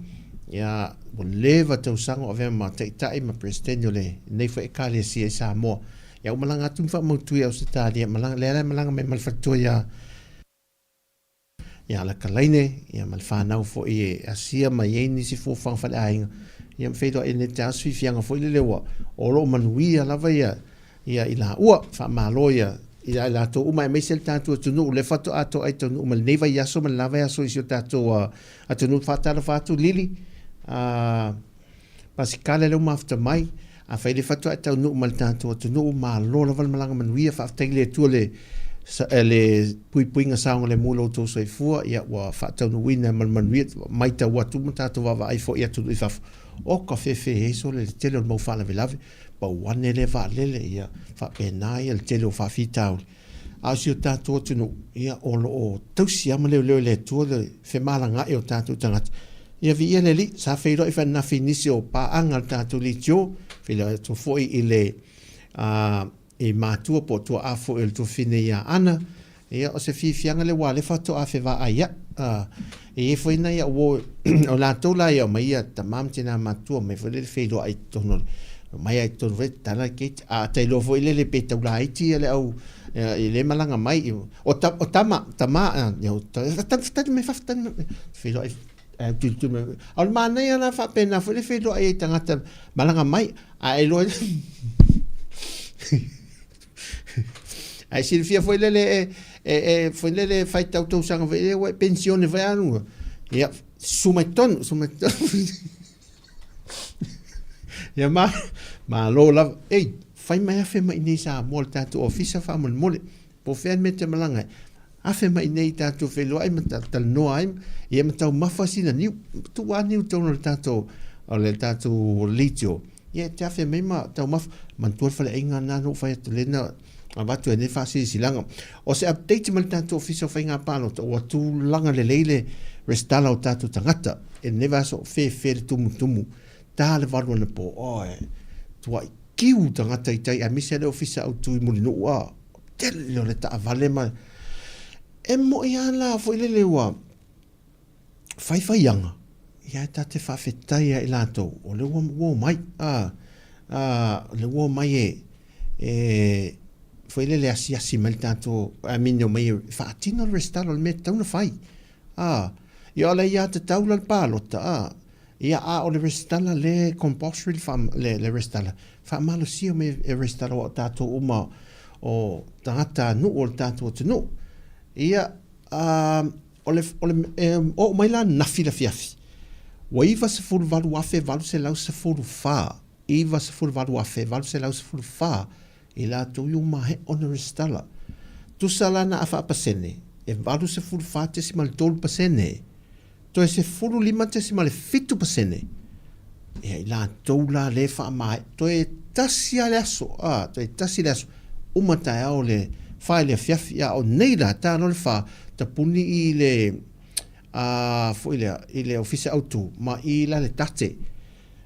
ia ua leva tausaga o avea ma taitai ma Peresetene o lenei foi Ekalesia i Samoa. Ia ua malaga atu ma faamautu i Ausetalia, malaga lea la e malaga mai ma le faletua ia ia Alakalaine, ia ma le fanau foi e asia mai ai nisi fuafuaga faleaiga, ia ma feiloai nei te aso fiafiaga foi lele ua o lo o manuia lava ia ia i laua. Faamalo ia i a latou uma aemaise le tatou atunuu lea faatoa toai taunuu ma lenei vaiaso ma le la vaiaso i si o tatou atunuu. Faatalofa atu Lili, Pasikale lea ua mafuta mai. Afai lea faatoa e taunuu ma le tatou atunuu, malo lava le malaga manuia. Faafetai i le Atua le le puipuiga saogalemu i lo outou soifua, ia ua faataunuuina ma le manuia. Matau atu ma tatou vaavaai foi i atunuu i fafo, o ka fefe sole le tele o le mau faalavelave, pau ane lea vaalele, ia faapena ia le tele o faafitauli. A o si o tatou atunuu, ia o lo o tausi lava ma leoleo e le Atua le femalagaai o tatou tagata. Ia viia le Alii, sa feiloai faananafi i nisi o paaga a le tatou leitio, feiloai atu foi i le i matua po o tuaa foi o le tuafafine ia Ana. Ia, o se fiafiaga lea aua o lea faatoa fevaai ai. E i ai foi nai au uo, o latou la ia omai ia tama ma tina matutua omai foi lele feiloai i totonu o le, omai lava i totonu foi tatala le gate, a ta iloa foi lele pe tau laiti ia le au i le malaga mai, o tama, tama, ia, tali mai fafo, tali mai, feiloai ae tulituli mai. A o le manaia la faapena foi le feiloai ai i tagata malaga mai, a e iloa Ae silafia foi lele e, e, e foi lele fai tau tausaga foi lele ua e pensione foi aluga. Ia, susu mai tonu, susu mai tonu. Ia ma, malo lava. Ei, fai mai afe mai nei Samoa le tatou ofisa faamolemole. Po o fea le mea e te malaga ai. Afe mai nei tatou feiloai ma talanoa ai, ia ma taumafa sina niu. Tuu lava niu i totonu o le tatou, o le tatou leitio. Ia e te afe mai ma taumafa. Manatua le faleaiga lena na ou fai atu lea na avatu ai nei faasilasilaga. O se update mai le tatou Ofisa o Faiga Palota, ua tulaga lelei le resitala o tatou tagata. I lenei vaiaso, fefe le tumutumu, ta le valu anapo, oi, tuai kiu tagata i tai, aemaise lava le Ofisa Autu i Mulinuu, a. Tele o le taavale ma e moi lava la foi lele ua faifaiaga, ia e ta te faafetai ia i latou o lea ua omai, a, a, o lea ua omai e, e foi lele asiasi mai le tatou, I mean e omai e faatino le resitala o le mea e tatau ona fai. A, ia o le aiatatau la le palota, a, ia a o le resitala lea e compulsory le, faa, le, le resitala, faamalosia mai e resitala aua o tatou uma o tagata nuu o le tatou atunuu. Ia, a, o le, o le, e oo mai la ananafi i le afiafi, ua 98,814, 98,814 i latou i ua maea ona resitala. Tusa la na a faapasene, e 84.3%, toe 15.7% ia i latou la lea e faamaea, toe tasi lava le aso, a, toe tasi le aso, uma taeao le fa i le afiafi, a o nei la, ta loa le fa, tapuni i le, a, foi lea, i le ofisa autu, ma i la le tate.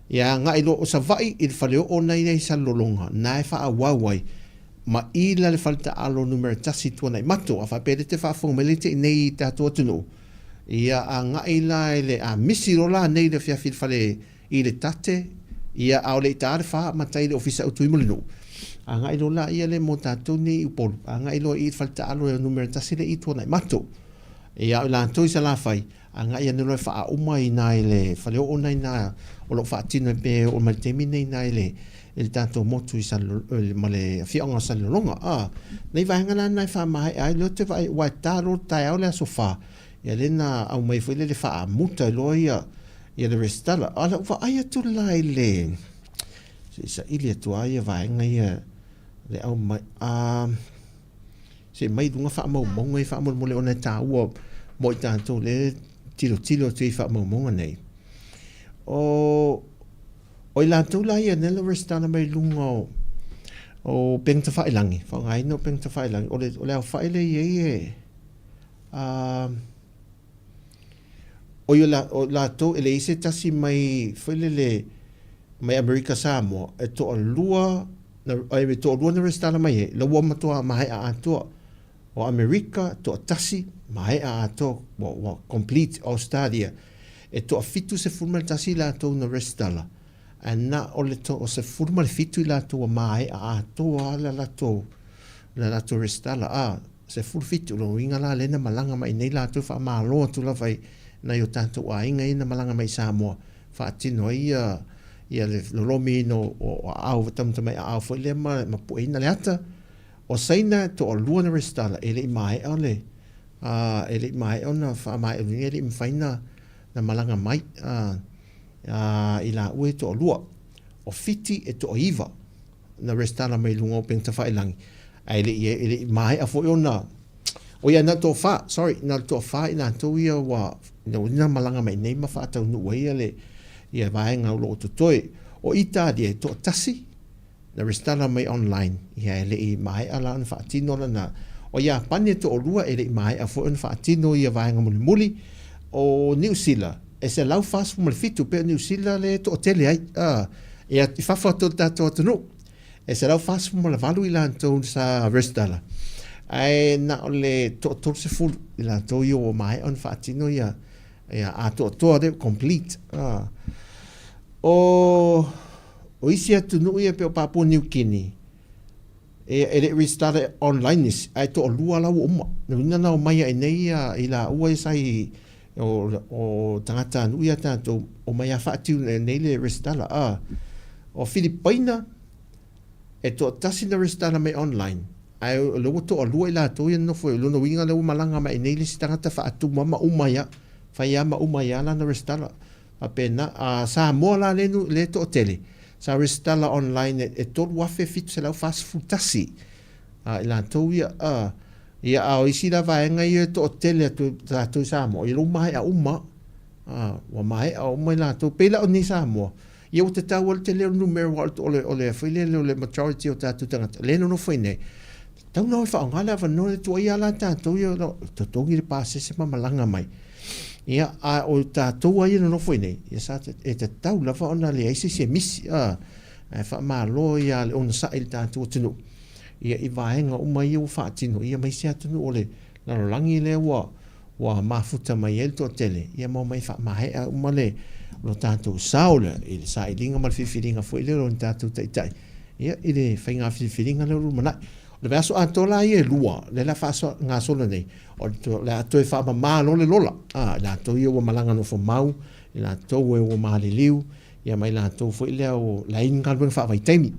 Ia agai loa o Savaii i le faleoo na i ai Salelologa, na e faaauau ai ma i la le fale taaalo numera tasi i Tuanaimato. A faapea lea te faafofoga mai lea te i nei i tatou atunuu, ia agai la i le, a misi loa la nei i le afiafi i le fale i le tate, ia a o le i ta le fa matai i le ofisa autu i Mulinuu, agai loa la ia le mo tatou nei i Upolu, agai loa i le fale taaalo numera tasi lea i Tuanaimato. Ia a o i latou i Salafai, Agai ane loa e faauma i ina i le faleoo na ina o lo o faatino ai pea e oo mai le taimi nei ina i le i le tatou motu i Salelologa ma le afioaga o Salelologa. A, nei vaega la na e faamaea ai lea ou te vaai aua e ta loa le taeao le aso Fa, ia lea na aumai foi lele faamuta ai loa ia ia le resitala. A o lau vaai atu la i le se i saili atu lava ia vaega ia le aumai a Se i aumai i luga faamaumauga ia faamolemole ona e taua mo i tatou lea e tilotilo atu i faamaumauga nei. O, o i latou la ia nela resitala mai luga o, o upega tafailagi, faaaogaina o upega tafailagi, o le, o le aofai lea e i ai e, a, o i o latou e leai se tasi mai foi lele mai Amerika Samoa e toalua na, e toalua na resitala mai ai, la ua matua maea atoa. O Amerika, toatasi, maea atoa, ua, ua complete Australia. E toa 71 latou na resitala, ae na o le toa 17 i latou ua maea atoa la latou, la latou resitala. A, 17, o lona uiga la lea na malaga mai nei latou, faamalo atu lava i nai o tatou aiga ia na malaga mai i Samoa, faatino ai ia ia le lolomiina o aao, tamatamai aao foi lea ma, ma pueina le ata. O Saina e toalua na resitala e le i maea le a e le i maea ona faamaeaina e le i mafai na na malaga mai a a i laua e toalua. O Fiti e toaiva na resitala mai luga o upega tafailagi ae le i e le i maea foi ona o ia na toafa, sorry, na o le toafa i latou ia ua na malaga mai nei ma faataunuu ai ia le ia vaega o lo o totoe. O Italia e toatasi na resitala mai online, ia e le i maea la ona faatino lana. O Iapani e toalua e le i maea foi ona faatino ia vaega mulimuli. O Niu Sila e 147, pei o Niu Sila le toatele ai a ia i fafo atu o le tatou atunuu. E 148 i latou sa resitala, ae na o le toa-30 i latou ia ua maea ona faatino ia ia atoatoa le complete. A. O o isi atunuu ia pei o Papua Niu Kini, e, e le i resitala online nisi, ae toalua la ua uma. Lona uiga na omai ai nei ia i laua ia sa i o, o tagatanuu ia tatou, omai a faatiu nei le resitala. A. O Filipaina, e toatasi na resitala mai online, ae o lea ua toalua i latou ia nonofo i lona uiga lea ua malaga mai nei le isi tagata faatuma ma uma ai lava, fai lava ma uma ai lava lana resitala. Faapena. A Samoa la lea lea e toatele, sa resitala online e 3,741 a i latou ia, a, ia a o isi la vaega ia e toatele atu tatou i Samoa, ia lea ua maea uma. A, ua maea uma i latou. Pei la o nei Samoa, ia ua tatau lava le tele o le numera aua o le, o le, foi lele o le majority o tatou tagata lea e nonofo i inei, tatau ona o e faaaoga le avanoa lea, tuuaia lava la tatou ia totogi le pasese ma malaga mai. Ia, a o tatou lava ia e nonofo i inei, ia sa, e tatau lava ona leai se isi e misi, a, ae faamalo ia le onosai i le tatou atunuu, ia i vaega uma ia ua faatino, ia ma isi atunuu o le lalolagi lea ua, ua mafuta mai ai le toatele, ia ma omai faamaea uma le lo tatou sao lea i le sailiga ma le filifiliga foi lea o ni tatou taitai, ia, i le faiga filifiliga lea o le lumanai. O le vaiaso atoa la ia e lua, lea o le a faagasolo nei, o le a toe faamama loa le lola, a, i latou ia ua malaga nofo mau, i latou e ua maliliu, ia ma i latou foi lea ua leai ni galuega faavaitaimi.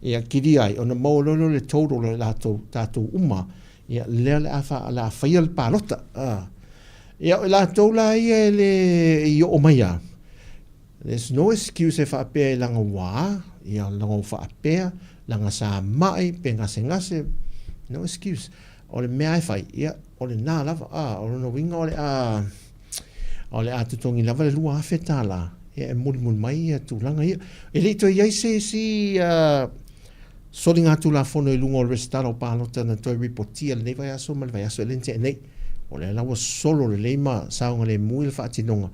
Ia kilia ai, ona maua loa lea o le total o i latou, tatou uma, Ia, lea o le a, fa, le a faia le palota. Ah. Ia, o i latou la ia e le i oo mai a, there's no excuse e faapea i langa ua, ia, langa ua faapea, langa sa mai, pe gasegase, no excuse. O le mea e fai, ia, o lena lava, ah, o lona uiga o le a, o le a totogi lava le $2,000, ia, e mulimuli mai ia tulaga ia. E le i toe i ai se isi, uh, Soligatulafono i luga o le resitala o palota na toe ripotia lenei vaiaso ma le vaiaso e le na tea nei. O lea la ua solo lelei ma saogalemu i le faatinoga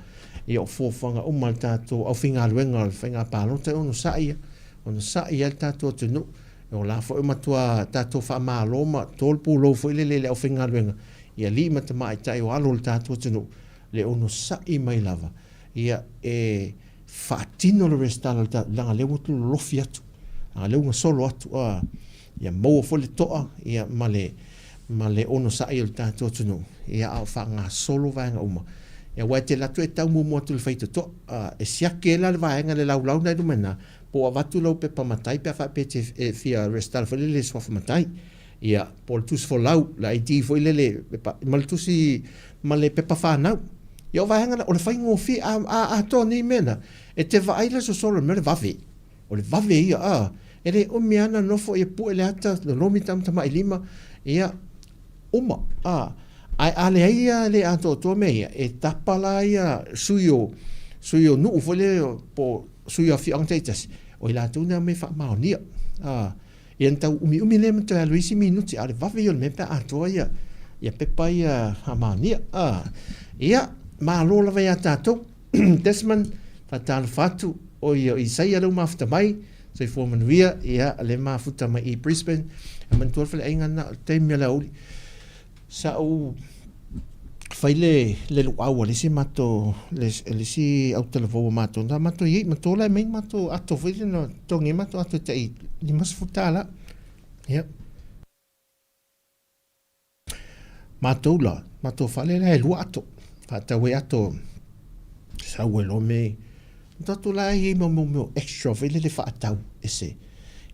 ia o fuafuaga uma a le tatou aufaigaluega o le faiga palota e onosai ia, onosai ai le tatou atunuu. O la foi ua matua tatou faamalo ma to le pulou foi lele i le aufaigaluega i alii ma tamaitai o alo o le tatou atunuu le onosai mai lava ia e faatino le resitala o le tatou, leaga lea ua lolofi atu, leaga lea ua gasolo atu, a, ia maua foi le toa ia, ma le, ma le onosai o le tatou atunuu, ia, a o faagasolo vaega uma. Ia, aua e te alu atu e tau muamua atu i le faitotoa, a, e siaki ai la le vaega le laulau lena i luma i ina, po o avatu lau pepa matai pe a faapea e te e fia resitala foi lele i le suafa matai. Ia, po o le tusi folau, le ID foi lele, pepa, ma le tusi, ma le pepa whanau. Ia o vaega na, o le faigofie, a, a, atoa nei mea na, e te vaai le sosolo, le mea o le vave. O le vave ia, a, e le umi ana nofo ia pue le ata, lolomi tamatamai lima, ia, uma, a, ae a leai ia le atoatoa mea ia, e tapa la ia sui o, sui o nuu foi lele, po o sui o afioaga taitasi, o i latou na omai e faamaonia, a, Ia na tau umiumi lea ma toe alu isi minuti, a o le vave ia o le mea pe a atoa ia, ia pepa ia faamaonia. Ah, ia, malo lava ia tatou. Desmond, faatalofa atu, o ia o Isaia lea ua mafuta mai, soifua manuia, ia, lea mafuta mai i Brisbane. E manatua le faleaiga lena, o le taimi o le aoauli. Sa ou fai le, le luau a le isi matou, le, le isi autalavou a matou, na matou i ai, matou la e mai matou ato foi le na totogi ai matou ato e tai $50. Ia. Matou la, matou fale la e lua ato, faatau ai ato sau ai loa me, tatou la e i ai ma mea extra foi lele faatau ese.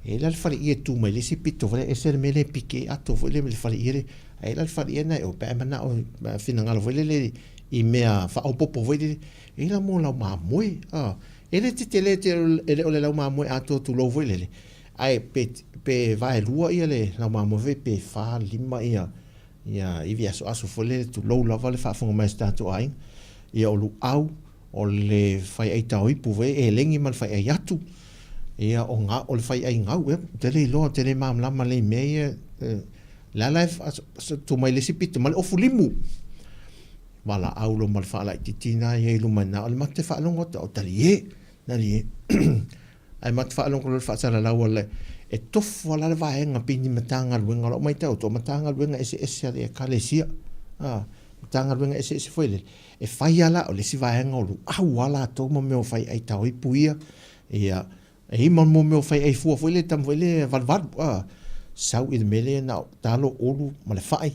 E i ai la le faleie e tu mai le isi pito foi lea, ese le mea lea e piki ai ato foi lea mai le faleie lea. Ae i ai la le faleie lena e o pe a e manao e finagalo foi lele i mea faaopoopo foi lele, e i ai la mo lau mamoe. E le tetele tele, e le o le lau mamoe atoa tulou foi lele, ae pe, pe vaelua ia le lau mamoe foi pe fa, lima ia, ia ivi asoaso foi lele tulou lava le faafofoga mai a si tatou aiga. Ia o luau, o le faiai taoipu foi elegi ma le faiai atu, ia o ga, o le faiai gau, ia, ou te le iloa, ou te le malamalama lelei i mea ia, le a la e tu mai le isi pito ma le ofu limu. Valaau loa ma le faalaitiiti na i ai i luma i ina, o le matou te faalogo atu, o talie, talie. Ae matou te faalogo loa i le faasalalau a le, e tofu lava la le vaega pei ni Matagaluega, o lau matau atu, o Matagaluega eseese a le Ekalesia, a, Matagaluega eseese foi lele, e fai lava la, o le isi vaega o luau lava latou ma mea o fai aitao ipu ia, ia, E i ai ma mea o fai ai fua foi lea tama foi lea valuvalu a sau i le mea lea na o talo ulu ma le fai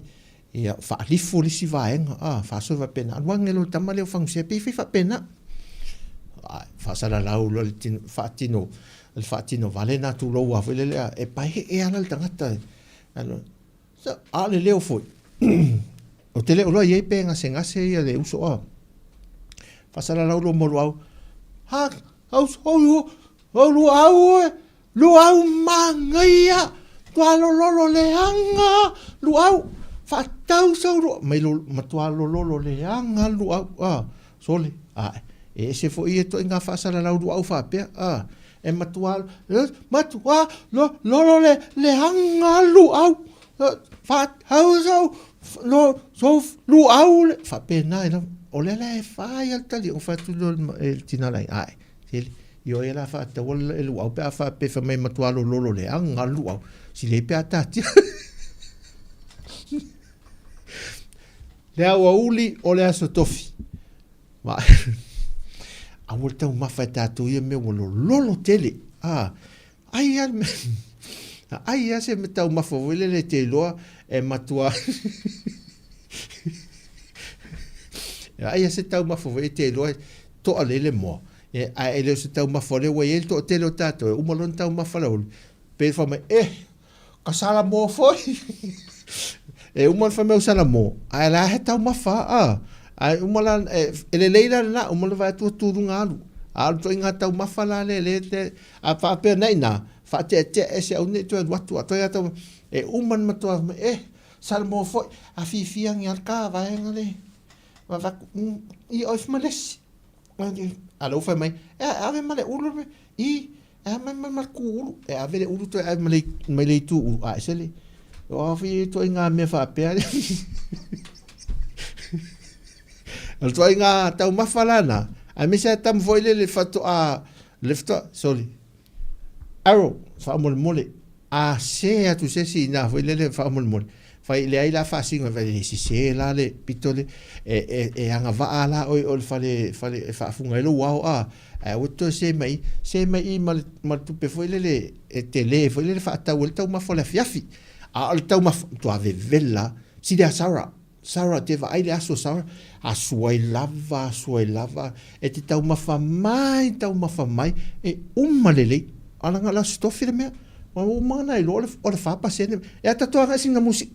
ia faalifo le isi vaega a faasolo faapena alu ane loa le tama lea o Fagusea pei e fai faapena a faasalalau loa le tino faatino le faatino vale na tulou lava foi lele a e paeee lava la le tagata a o le leo foi ou te le o iloa i ai pe gasegase ia le uso a faasalalau loa mo Luau ha O Luau e, Luau manaia, matua lololo leaga Luau, faatau sau Luau, mai lo, matua lololo leaga Luau, a, sole, a, e ese foi ia ituaiga faasalalau Luau faapea, a, e matua, matua lololo le, leaga Luau, faatau sau, lo, sou Luau le, faapena ai lava. O lea la e fai lava le tali, ona fai atu lea e le tina lai, ae, Tele. Ioe ia la faataua le luau pe a faapea fai mai matua lololo leaga le luau. Silei pe a tatia. Le aoauli o le aso tofi. Ma aua le taumafa e tatou ia mea ua lololo tele. Ah, ai a ai a se taumafa foi lele e te iloa e matua ai a se taumafa foi e te iloa toa lelei le moa e, ae e le o se taumafa o lea ua i ai le toatele o tatou e uma loa ona taumafa le aoauli pei fai mai eh ka salamo foi e uma ona fai mai o salamo ae la he taumafa a ae uma la e, e lelei la lena uma le vaai atu tu luga alu a o le ituaiga taumafa la le le te a faapea nei na faateatea ese au nei toe alu atu a toe atu e uma na matua mai eh salamo foi a fiafia ni al ka vaega le va va i oi ma lesi a lou fai mai e ave ma le ulu i E a mai mai ma le kū ulu. E ave le ulu toe ave ma le, mai le itu ulu. A ese le, o a fai e ituaiga mea faapea. O le ituaiga taumafa la na, aemaise a tama foi lele faatoa, le faatoa, sorry, arrow, faamolemole, a sē atu se isi ina foi lele faamolemole, fai leai la faasino fai e sesē la le pito le e, e, e agavaa la oe o le fale, fale e faafuga ai lou ao a ae aua te toe sē mai i, sē mai i ma le, ma le tupe foi lele e tele foi lele faatau ai le taumafa o le afiafi. A o le taumafa, matua vevela, sili a Sarah. Sarah, te vaai le aso Sarah, asu ai lava, asu ai lava, e te taumafa mai, taumafa mai, e uma lelei. A leaga o le aso tofi le mea, ua uma ona iloa o le 4%. E a tatou agai sina musika,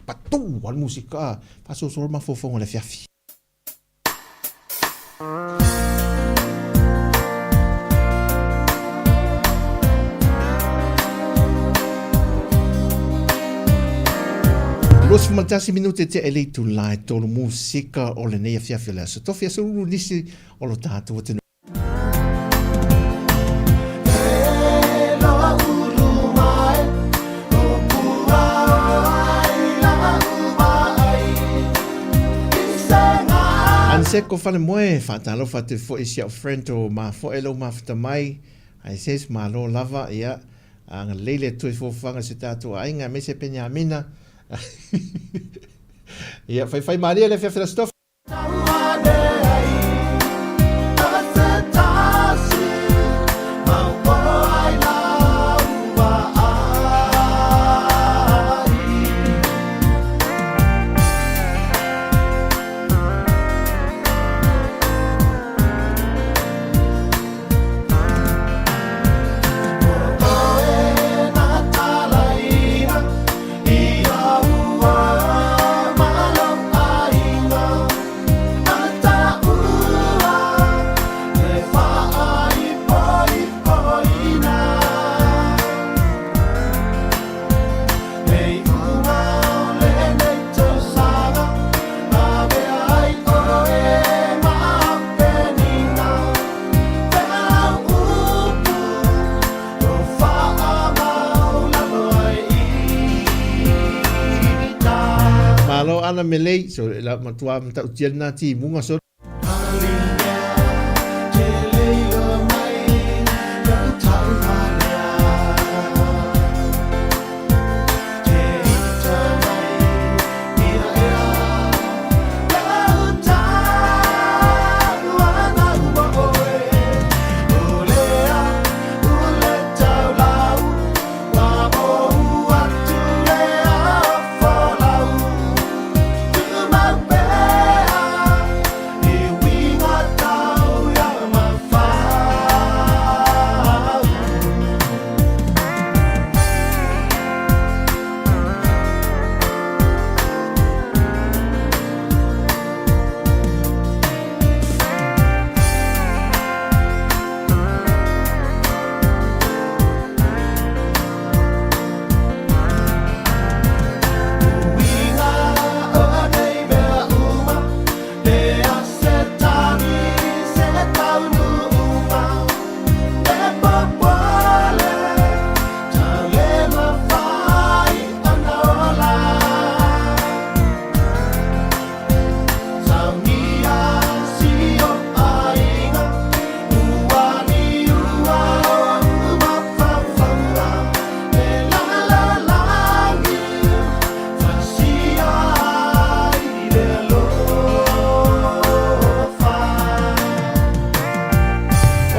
patu a le musika, faasolosolo le mafaufauga i le afiafi. 21 minute tea e le itula e tolu musika o lenei afiafi o le aso tofi aso ulu nisi o lo tātou atunuu. Anseko Falemoe, faatalofa atu foi i si au friend o mafoe lou mafuta mai, ai says malo lava, ia, agalelei le Atua i fuafuaga o si o tatou aiga, aemaise Peniamina. Ia, faifai malie le afiafi le Aso Tofi. Malo ana melei, so la matua matautia lena timuga so.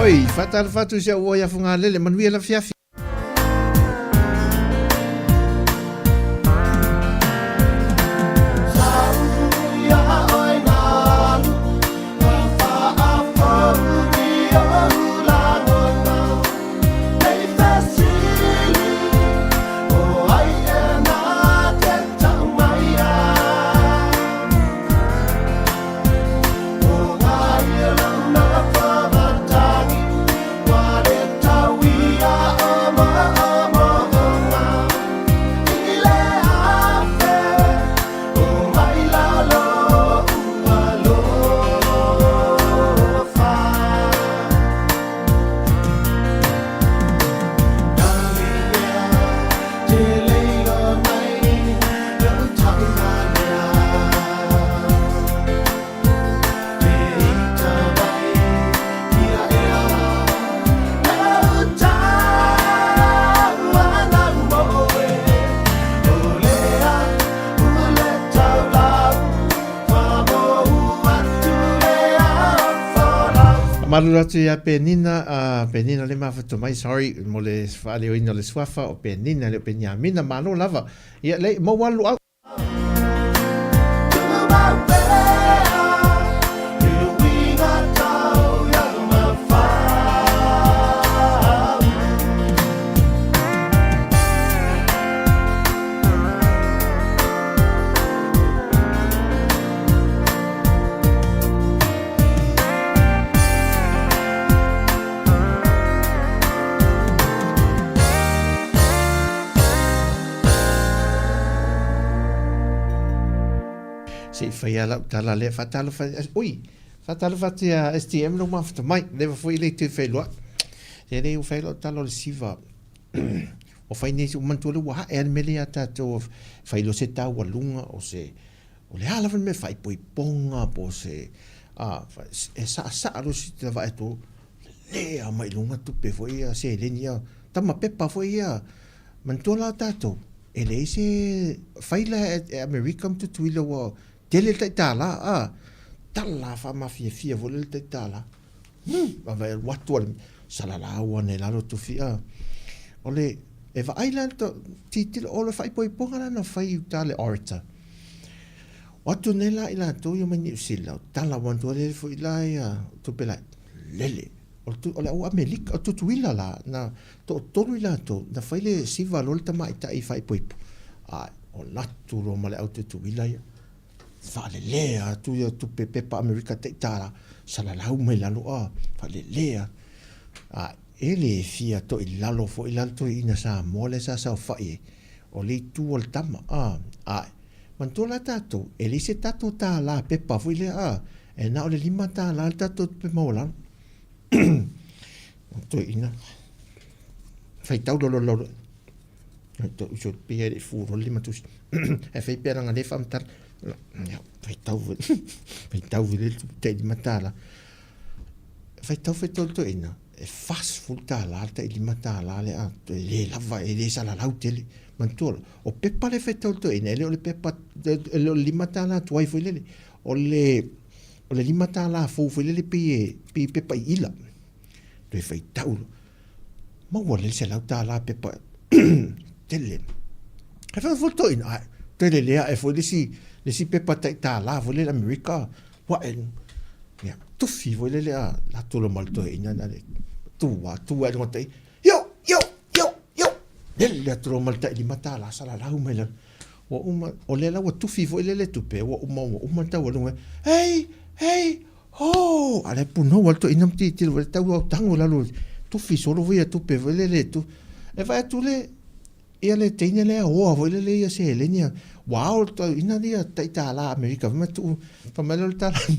Oi, whātalofa atu i si au oi afu ngā lele, manuia la fiafi. Malulu atu ia Penina, Penina le mafuta mai, sorry mo le faaleoina o le suafa o Penina le o Peniamina, malo lava. Ia le maua alu au. Se i fai a lau tala lea faatalofa ui faatalofa atu ia STM lou mafuta mai leva foi le toe feiloai se lei ua fai lau tala o le siva ua fai nei ua manatua lea ua ae a le mea lea ia tatou fai loa se taualuga o se o le a lava le mea faaipoipoga po o se a e saasaa loa se vaai atu lelea mai luga tupe foi ia seleni ia tama pepa foi ia manatua la tatou e leai se faila e Amerika ma Tutuila ua tele le tai tālā a tala faamafiafia foi le tai tālā vaai alu atu a le salalau ane lalo tufi a o le e vaai la titilo o le faaipoipoga la na fai i uta le orator O atu nei la i latou ia mai Niu Sila, o tala ua atu lele foi la ia tupe la lele. O le, o le au Amelika, o Tutuila la, na toatolu i latou, na fai le siva loa le tamaitai i faaipoipo. Ai, o latu loa ma le au Tutuila ia. Faalelea atu ia tupe pepa Amerika tai tālā, salalau mai lalo, a, faalelea. Ai, e le fia toi lalo foi la le toeaina Samoa lea sa saofai ai, o le itu o le tama, a, ai, Manatua la tatou, e leai se tatou tālā pepa foi lea, a, e na o le $5 le tatou tupe maualalo. O toeaina, faitau loa loa loa, uso pei e le i fu loa le limatusi, ae fai pea leaga o lea e faamatala. Ia, faitau foi, faitau foi le tai $5. Faitau faitau le toeaina, e $40 le tai $5 lea, e le lava, e le salalau tele. Manatua la, o pepa lea e faitau le toeaina, e le o le pepa, e le o le $5 tuai foi lele, o le o le $5 fou foi lele pei e pei e pepa iila. Toe faitau loa, maua lea le $100 pepa tele. Ae fai foi le toeaina, ae tele le ae foi le isi, le isi pepa tai $1 foi lele Amerika, ua ae, ia, tufi foi lele a latou loa ma le toeaina na le tu a, tu ae luga tai, yo, yo, yo, yo, lele atu loa ma le tai $5 salalau mai lalo. Ua uma, o lea la ua tufi foi lele tupe, ua uma, ua uma le taualuga, hei, hei, ho! A lea punou lava le toeaina ma tilotilo foi, tau au tago i lalo, tufi solo foi ia tupe foi lele, tu. E vaai atu le, ia le teine lea oa foi lele ia seleni, ua ao le toeaina ia tai $1 Amerika foi ma tuu, fai mai lea o le tala, fai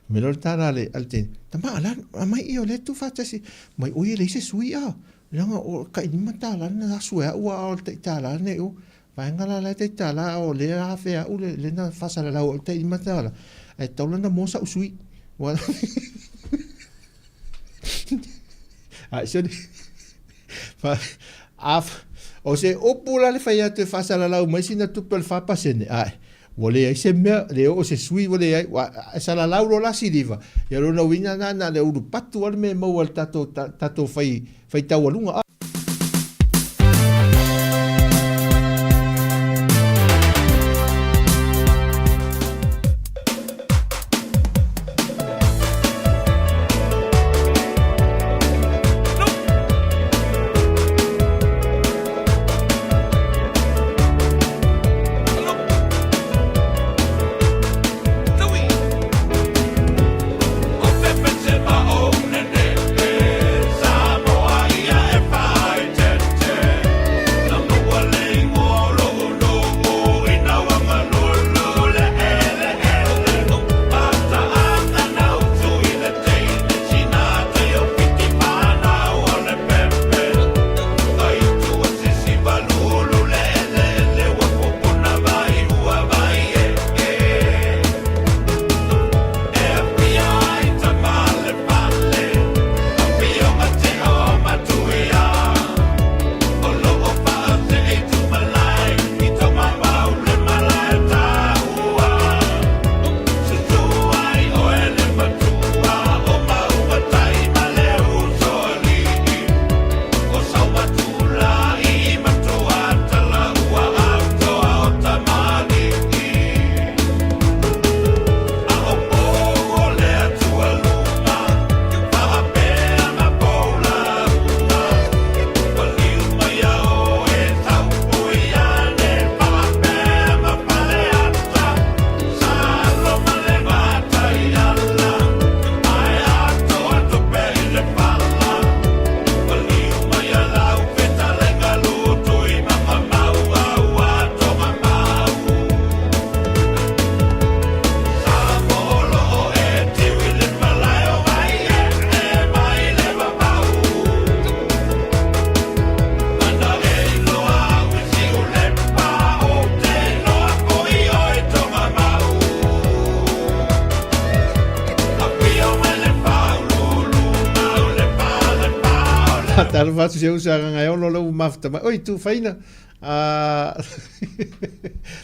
mai lea o le tala a le teine, tama a le a, aumai ia o lea e tuufaatasi mai oi e leai se sui a, leaga o le tai $5 na asu e au a o le tai $1 lenei o. Vaega la la e tai $1 a o lea afe au le le na faasalalau au tai $5 ae tatau la ona moa sa'u sui ua ae sole fa a o se upu la le fai atu e faasalalau mai sina tupe o le 4% ae ua leai se mea le oo se sui ua leai ua e salalau loa la siliva ia lona uiga na na le ulu patu lava le mea e maua e le tatou tatou fai faitaualuga. Talofa atu si ou uso ia Gagaeolo lea ua mafuta mai. Oi, Tufaina!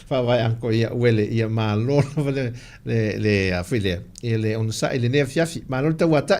Faavae anko ia uele ia malo lava le le le a foi lea ia le onosai i lenei afiafi. Malo le tauatai.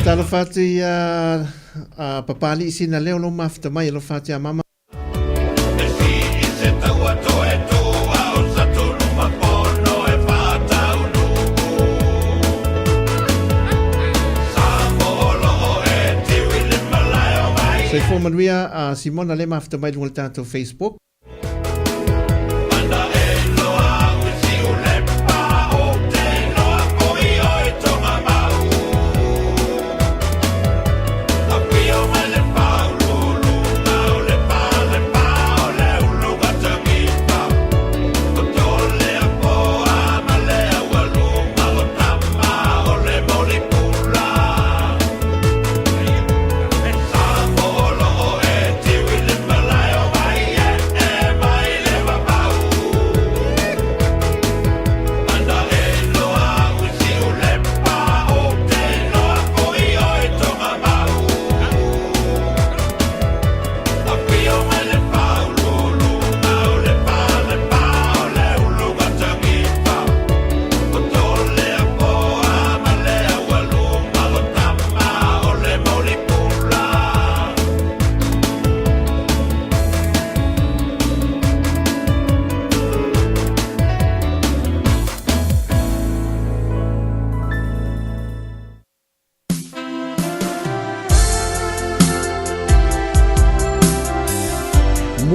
Talofa atu i a Papalii Sinaleo lou mafuta mai, alofa atu ia Mama. Soifua manuia a Simona le mafuta mai luga o le tatou Facebook.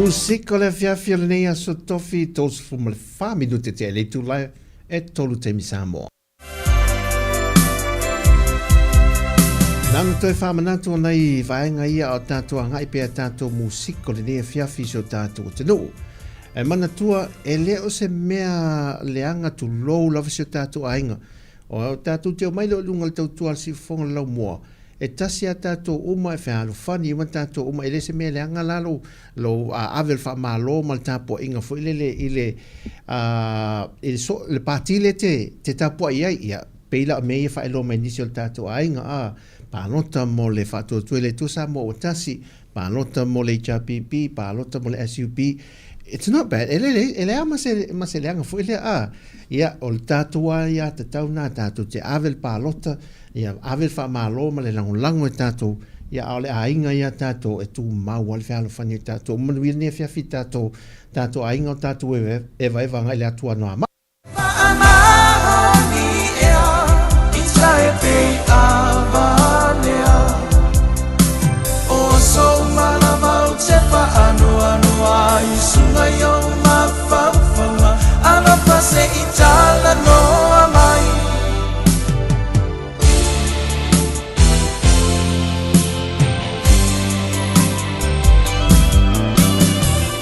Musika o le afiafi o lenei aso tofi 34 minute tea i le itula e tolu taimi Samoa. Nāna toe whāmanatu o nei vaenga ia o tātou agai pea tātou musika o lenei afiafi i so tātou atunuu. E manatua, e le o se mea leaga tulou lava si o tātou aiga. O tātou te o mai lea o luga o le tautua a le siufofoga o le laumua, e tasi a tātou uma e fealofani uma tātou uma, e le se mea leaga la lou, lou ave o le faamalo ma le tapuaiga foi lele i le, i le, so, le pati lea te, te tapuai ai, ia, pei la o mea ia faailoa mai nisi o le tātou aiga, a, palota mo le Faatuatua i le Atua Samoa ua tasi, palota mo le HRPP, palota mo le SUP, it's not bad, e le, e leai ma se, ma se leaga foi lea, a, ia, o le tātou lava ia tatau na tātou te ave le palota, ia, ave le faamalo ma le lagolago e tātou, ia, a o le aiga ia tātou e tumau lava le fealofani o tātou. Manuia lenei afiafi i tātou, tātou aiga o tātou evaeva agai le Atua noa.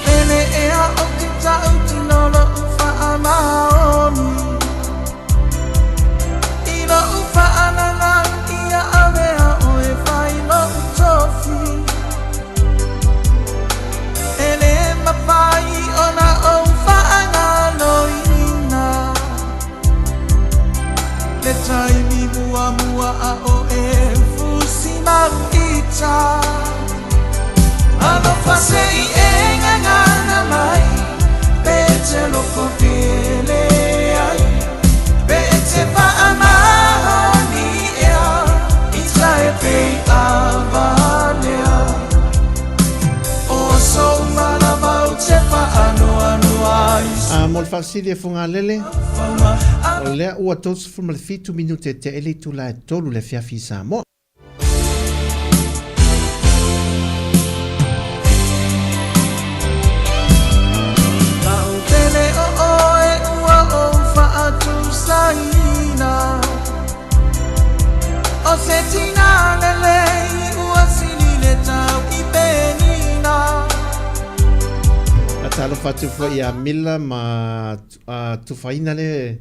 Pele ea o ke tautino loʻu faamaoni I loʻu faalalau ia avea ʻoe fai loʻu tofi E le mafai ona ou faagaloina Le taimi muamua a ʻoe fusi mau ita Alofa se i e gagana mai Pe te loko pele ai Pe te faamaoni ea I tae pei avanea O sou manava ou te faanoanoa ai A mo le faafesili e Fogalele, o lea ua 37 minute tea i le itula e tolu le afiafi i Samoa. Pele o oe ua ou faatusaina O se tina lelei ua sili le tau i penina. Talofa atu foi ia Mila ma Tufaina le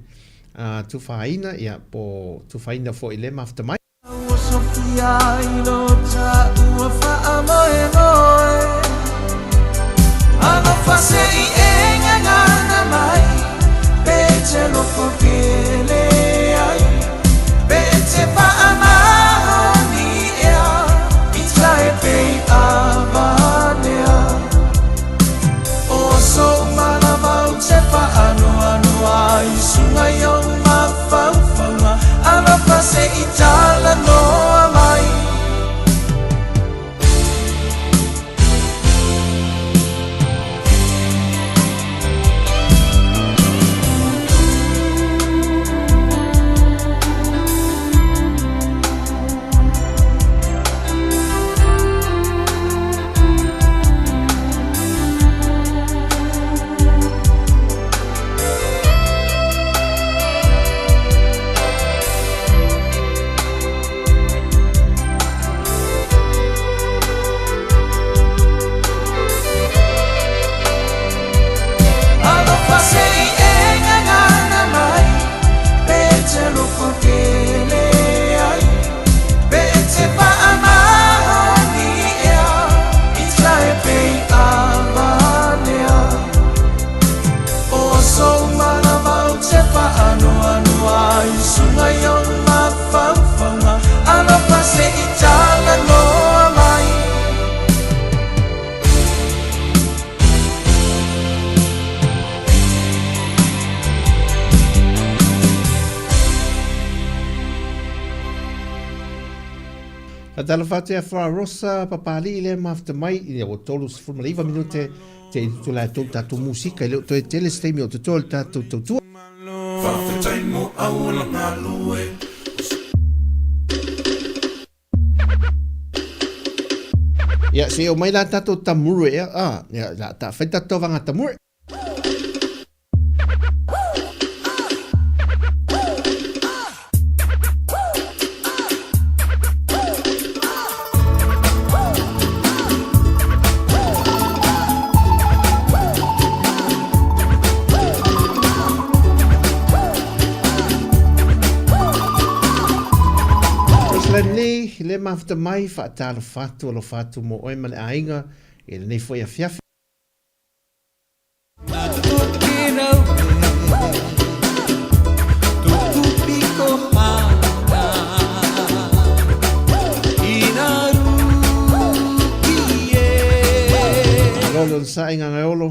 Tufaina ia po Tufaina foi le mafuta mai. Ua sofia i lo taua faamoemoe Alofa se i e gagana mai Pe te loko pele ai Pe te faamaoni ea I tae pei avanea O sou manava ou te faanoanoa I suga i ou mafaufauga Alofa se i talanoa mai. Faatalofa atu ia Fra Rosa Papalii lea mafuta mai ina ua 39 minute te i tula e tou tatou musika e le o toe tele se taimi o totoe o le tatou tautua. Faafetai mo auala galue. Ia, se i o mai la tatou tamuru ea, ah, ia, la ta fai tatou tauvaga tamuru. Roslyn Lee, le mafuta mai, faatalofa atu, alofa atu mo oe ma le aiga i lenei foi afiafi. Malo le onosai Gagaeolo.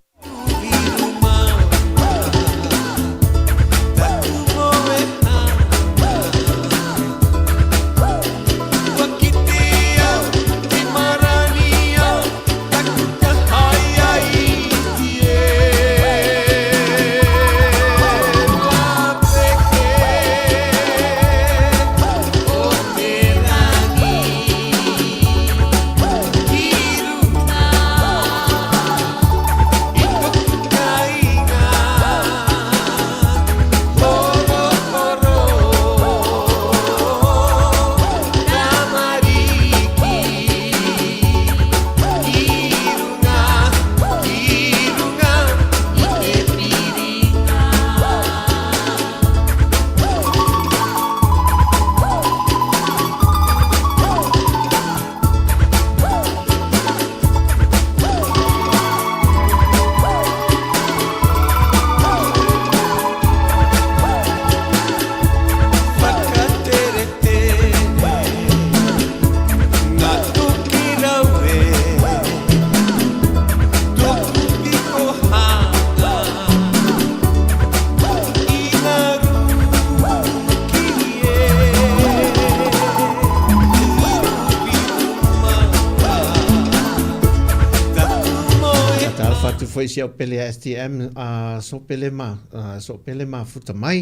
Talofa atu foi si au pele a STM, a so pele ma, so pele mafuta mai.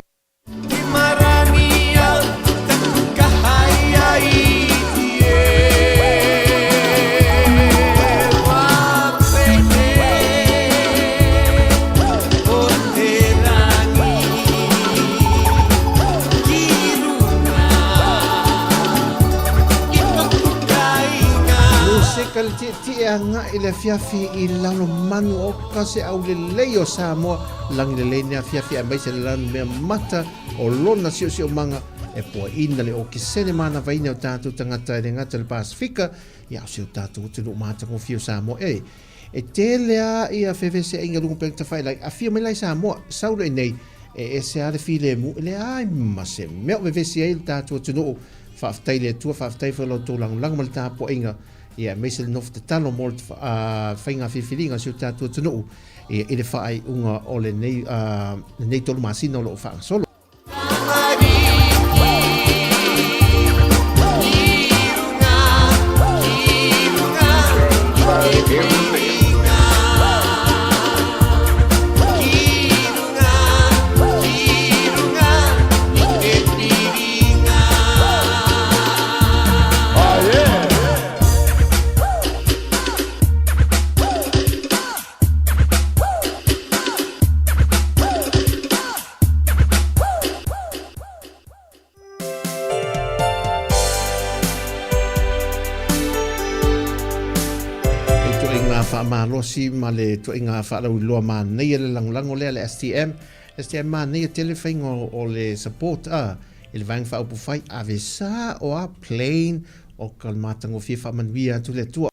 Musika le tietie agai i le afiafi i Lalomanu o ka se aulelei o Samoa lagi lelei ni afiafi aemaise le lanu mea mata o lona siosiomaga e poaina le okesene manavaina o tatou tagata e le gata i le Pasefika ia o si o tatou atunuu matagofie o Samoa e e tele a ia feveseaiga luga pea tafailagi afio mai la i Samoa sau loa i nei e ese a le filemu e leai ma se mea o vevesi ai le tatou atunuu. Faafetai i le Atua, faafetai foi i la outou lagolago ma le tapuaiga ia aemaise le nofo tatalo mo le faiga filifiliga a si o tatou atunuu ia i le faaiuga o lenei lenei tolu masina o lo o faagasolo. E ituaiga faamalosi ma le ituaiga faalauiloa manaia le lagolago lea le STM. STM manaia tele faiga o le support a i le Vaega Faaupufai ave sa o a plane o ka matagofie faamanuia atu le Atua.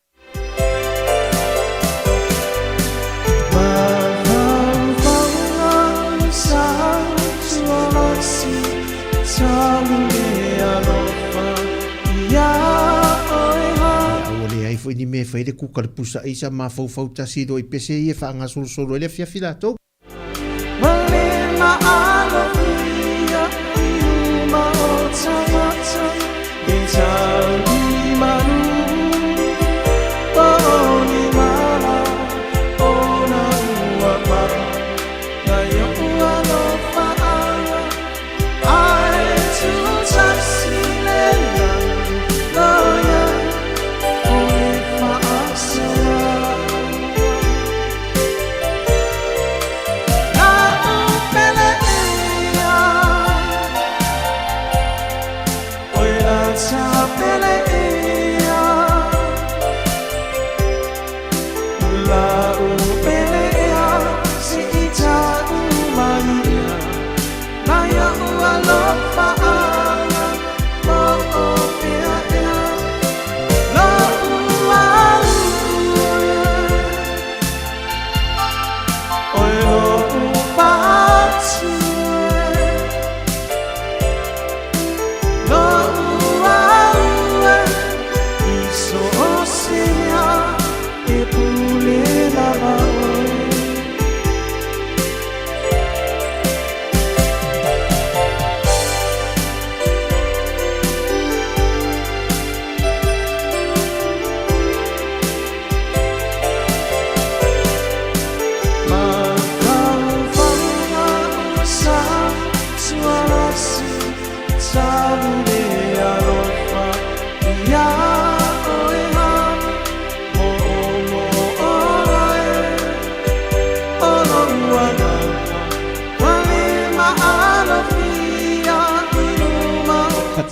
Ua leai foi ni mea e fai ai le kuka le pusa aisa mafaufau tasi loa i pese ia e faagasolosolo ai le afiafi latou.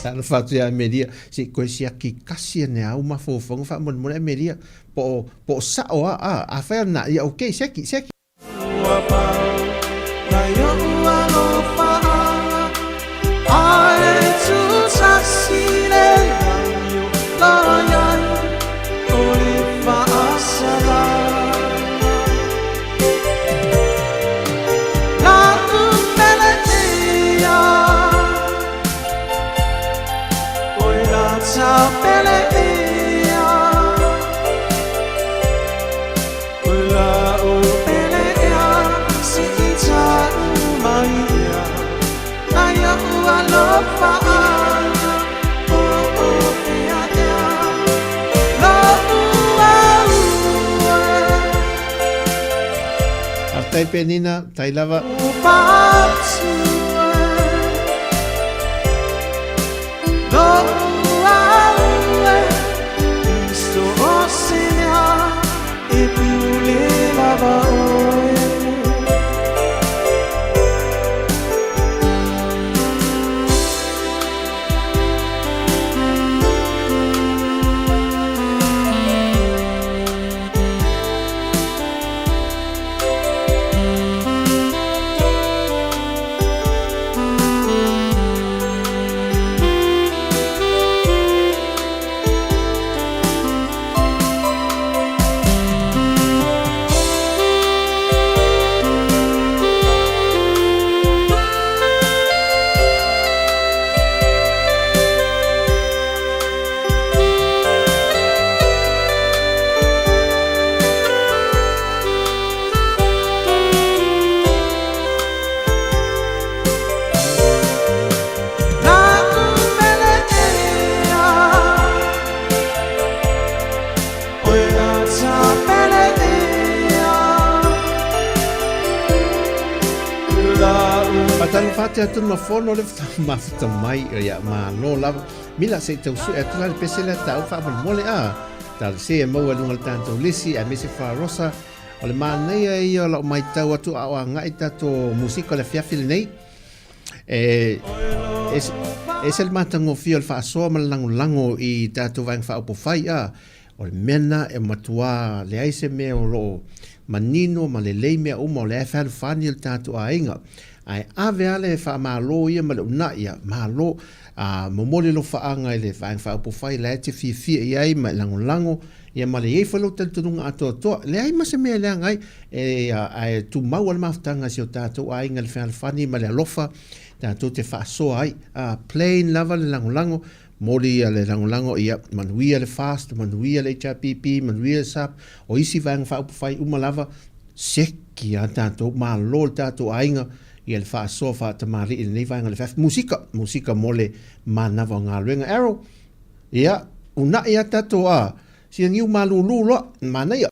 Talofa atu ia Amelia, se i koe siaki kasi ane au mafaufauga faamolemole Amelia, po o, po o sao a, a, afai o lena, ia okay, siaki, siaki. Faafetai Penina, tai lava. Faatalofa atu ia tonu fono le mafuta mai ia malo lava. Mila se i tau sue atu la le pese lea tau faamolemole a. Talosia ia maua i luga o le tatou lisi aemaise Farosa. O le manaia ia o lau matau atu a o agai tatou musika o le afiafi lenei. E, e, ese le matagofie o le faasoa ma le lagolago i tatou vaega faaupufai a. O le mea lena e matuā leai se mea o lo o manino ma lelei mea uma, o lea e fealofani le tatou aiga. Ae ave lava le faamalo ia ma le uunai ia, malo, a momoli alofaaga i le Vaega Faaupufai la e te fiafia i ai ma e lagolago, ia ma le i ai foi lou talitonuga atoatoa. Leai ma se mea e leaga ai, e, ae tumau lava le mafutaga a si o tatou aiga i le fealofani ma le alofa tatou te faasoa ai. A plain lava le lagolago, Moli ia le lagolago ia manuia le FAST, manuia le HRPP, manuia le SAP, o isi vaega faaupufai uma lava, seki a tatou, malo le tatou aiga ia le faasoa faatamalii i lenei vaega o le FAST. Musika, musika mo le manava o galuega. Arrow, ia, una'i a tatou a, sia niu malūlū loa, manaia.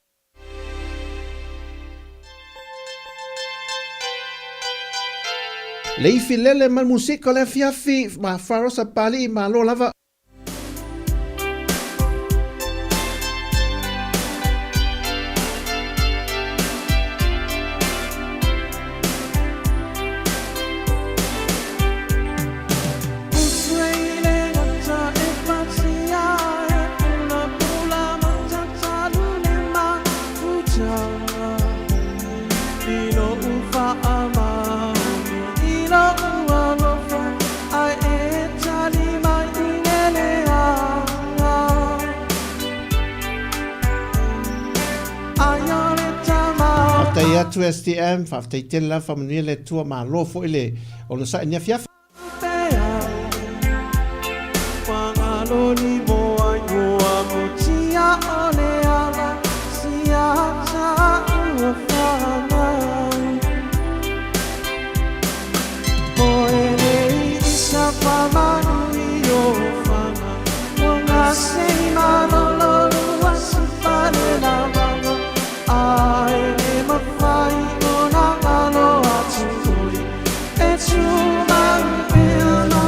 Le ifi lele ma le musika o le afiafi ma Farosa Papali'i malo lava. Faafetai atu STM, faafetai tele lava, faamanuia le Atua, malo foi le onosai i lenei afiafi.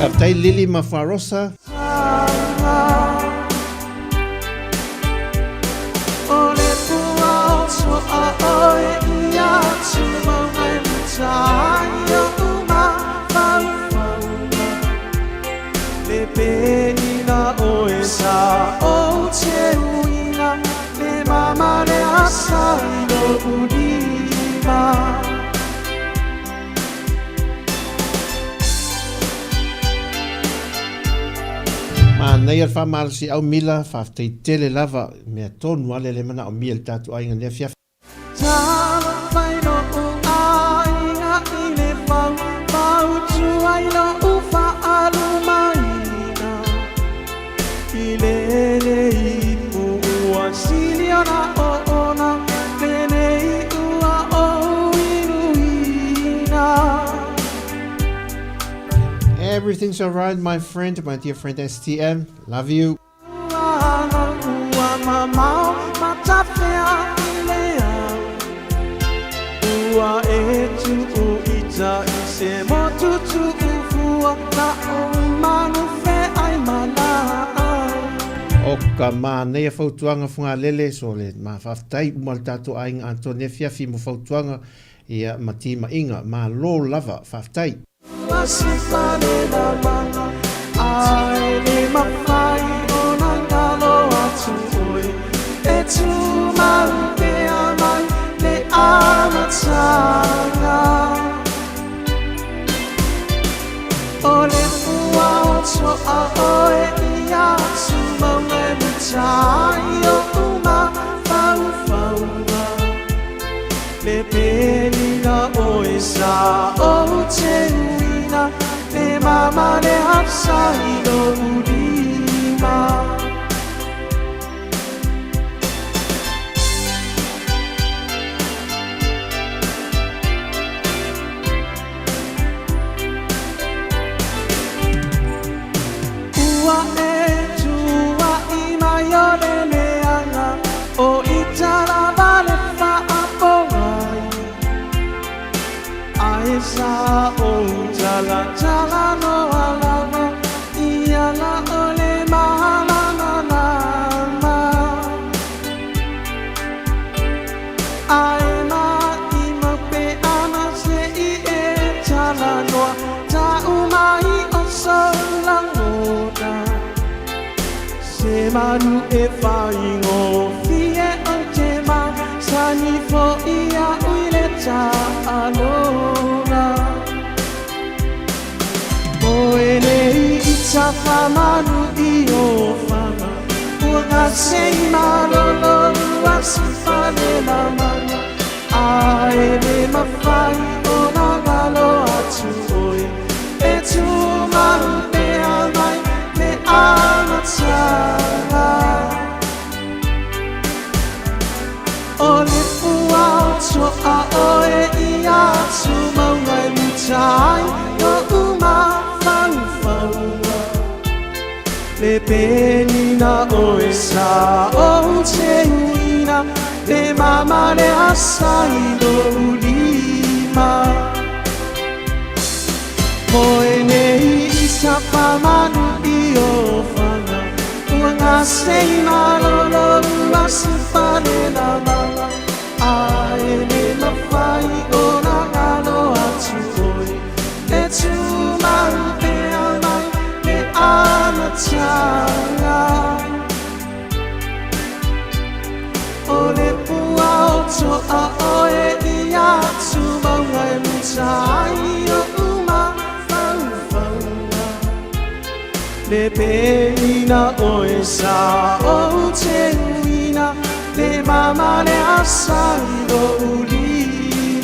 Faafetai Lily ma Farosa. Manaia le faamalosiau Mila, faafetai tele lava, mea tonu lava lea le manaomia e le tatou aiga i lenei afiafi. Everything's alright my friend, my dear friend STM, love you. O ka manaia fautuaga Fugalele so le ma faafetai uma le tatou aiga atoa nei afiafi mo fautuaga ia ma timaiga malo lava faafetai.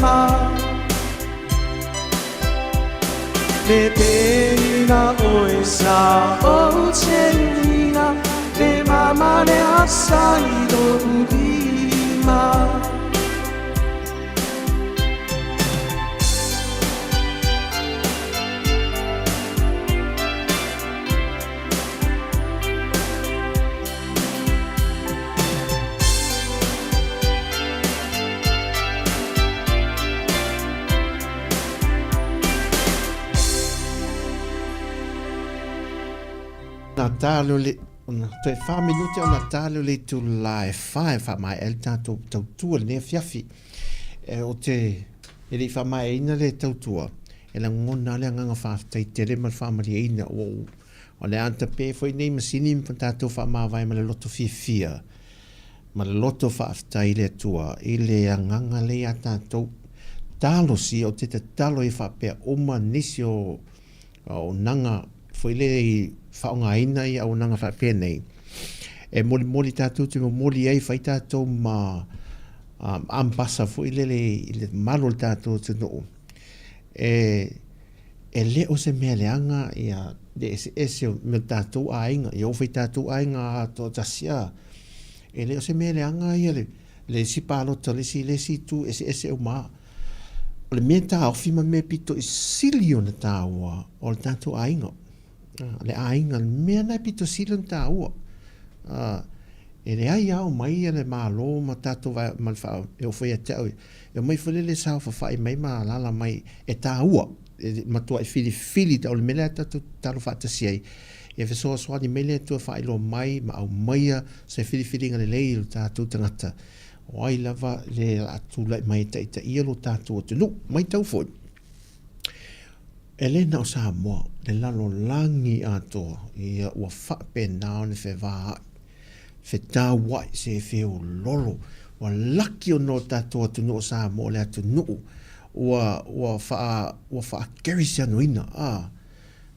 lima Le peina oe sa ou teuina Le mama le asa i lo'u lima. Na tāleo le, ona toe whā minute ona tāleo le itula e whā e whaamaea ai le tātou tautua lenei afiafi. E, o te, e le i whaamaeaina le tautua, e langona le agaga whāwhetai tele ma le whaamalieina ua O le a tape foi nei masini ma tatou faamavae ma le loto fiafia ma le loto faafetai i le Atua i le agaga lea ia tatou. Talosia o te tatalo ia faapea uma nisi o auaunaga foi lea i faaaogaina ia auaunaga faapenei e molimoli tatou te momoli ai fai tatou ma ambasa foi lele i le mamalu o le tatou atunuu e E le o se mea leaga ia le eseese o me tatou aiga, ia oo foi tatou aiga toatasi a, e le o se mea leaga ia le, le isi palota le isi, le isi itu eseese uma a. O le mea taofi ma mea pito i sili ona taua o le tatou aiga. Le aiga, le mea na e pito sili ona taua. E leai a omai ia le Malo ma tatou ma le faa, e oo foi ia te au ia, e omai foi lele saofafai mai ma alaala mai e taua, e matuai filifili, o le mea lea tatou tatalo faatasi ai, ia fesoasoani mai le Atua e faailoa mai ma aumaia se filifiliga lelei i lo tatou tagata, o ai lava le o le a tulai mai e taitaia lo tatou atunuu. Matau foi, e le na o Samoa, le lalolagi atoa, ia ua faapena ona fevaai Fetauai se feololo ua laki ona o tatou atunuu o Samoa o le atunuu ua ua faa ua faakerisianoina a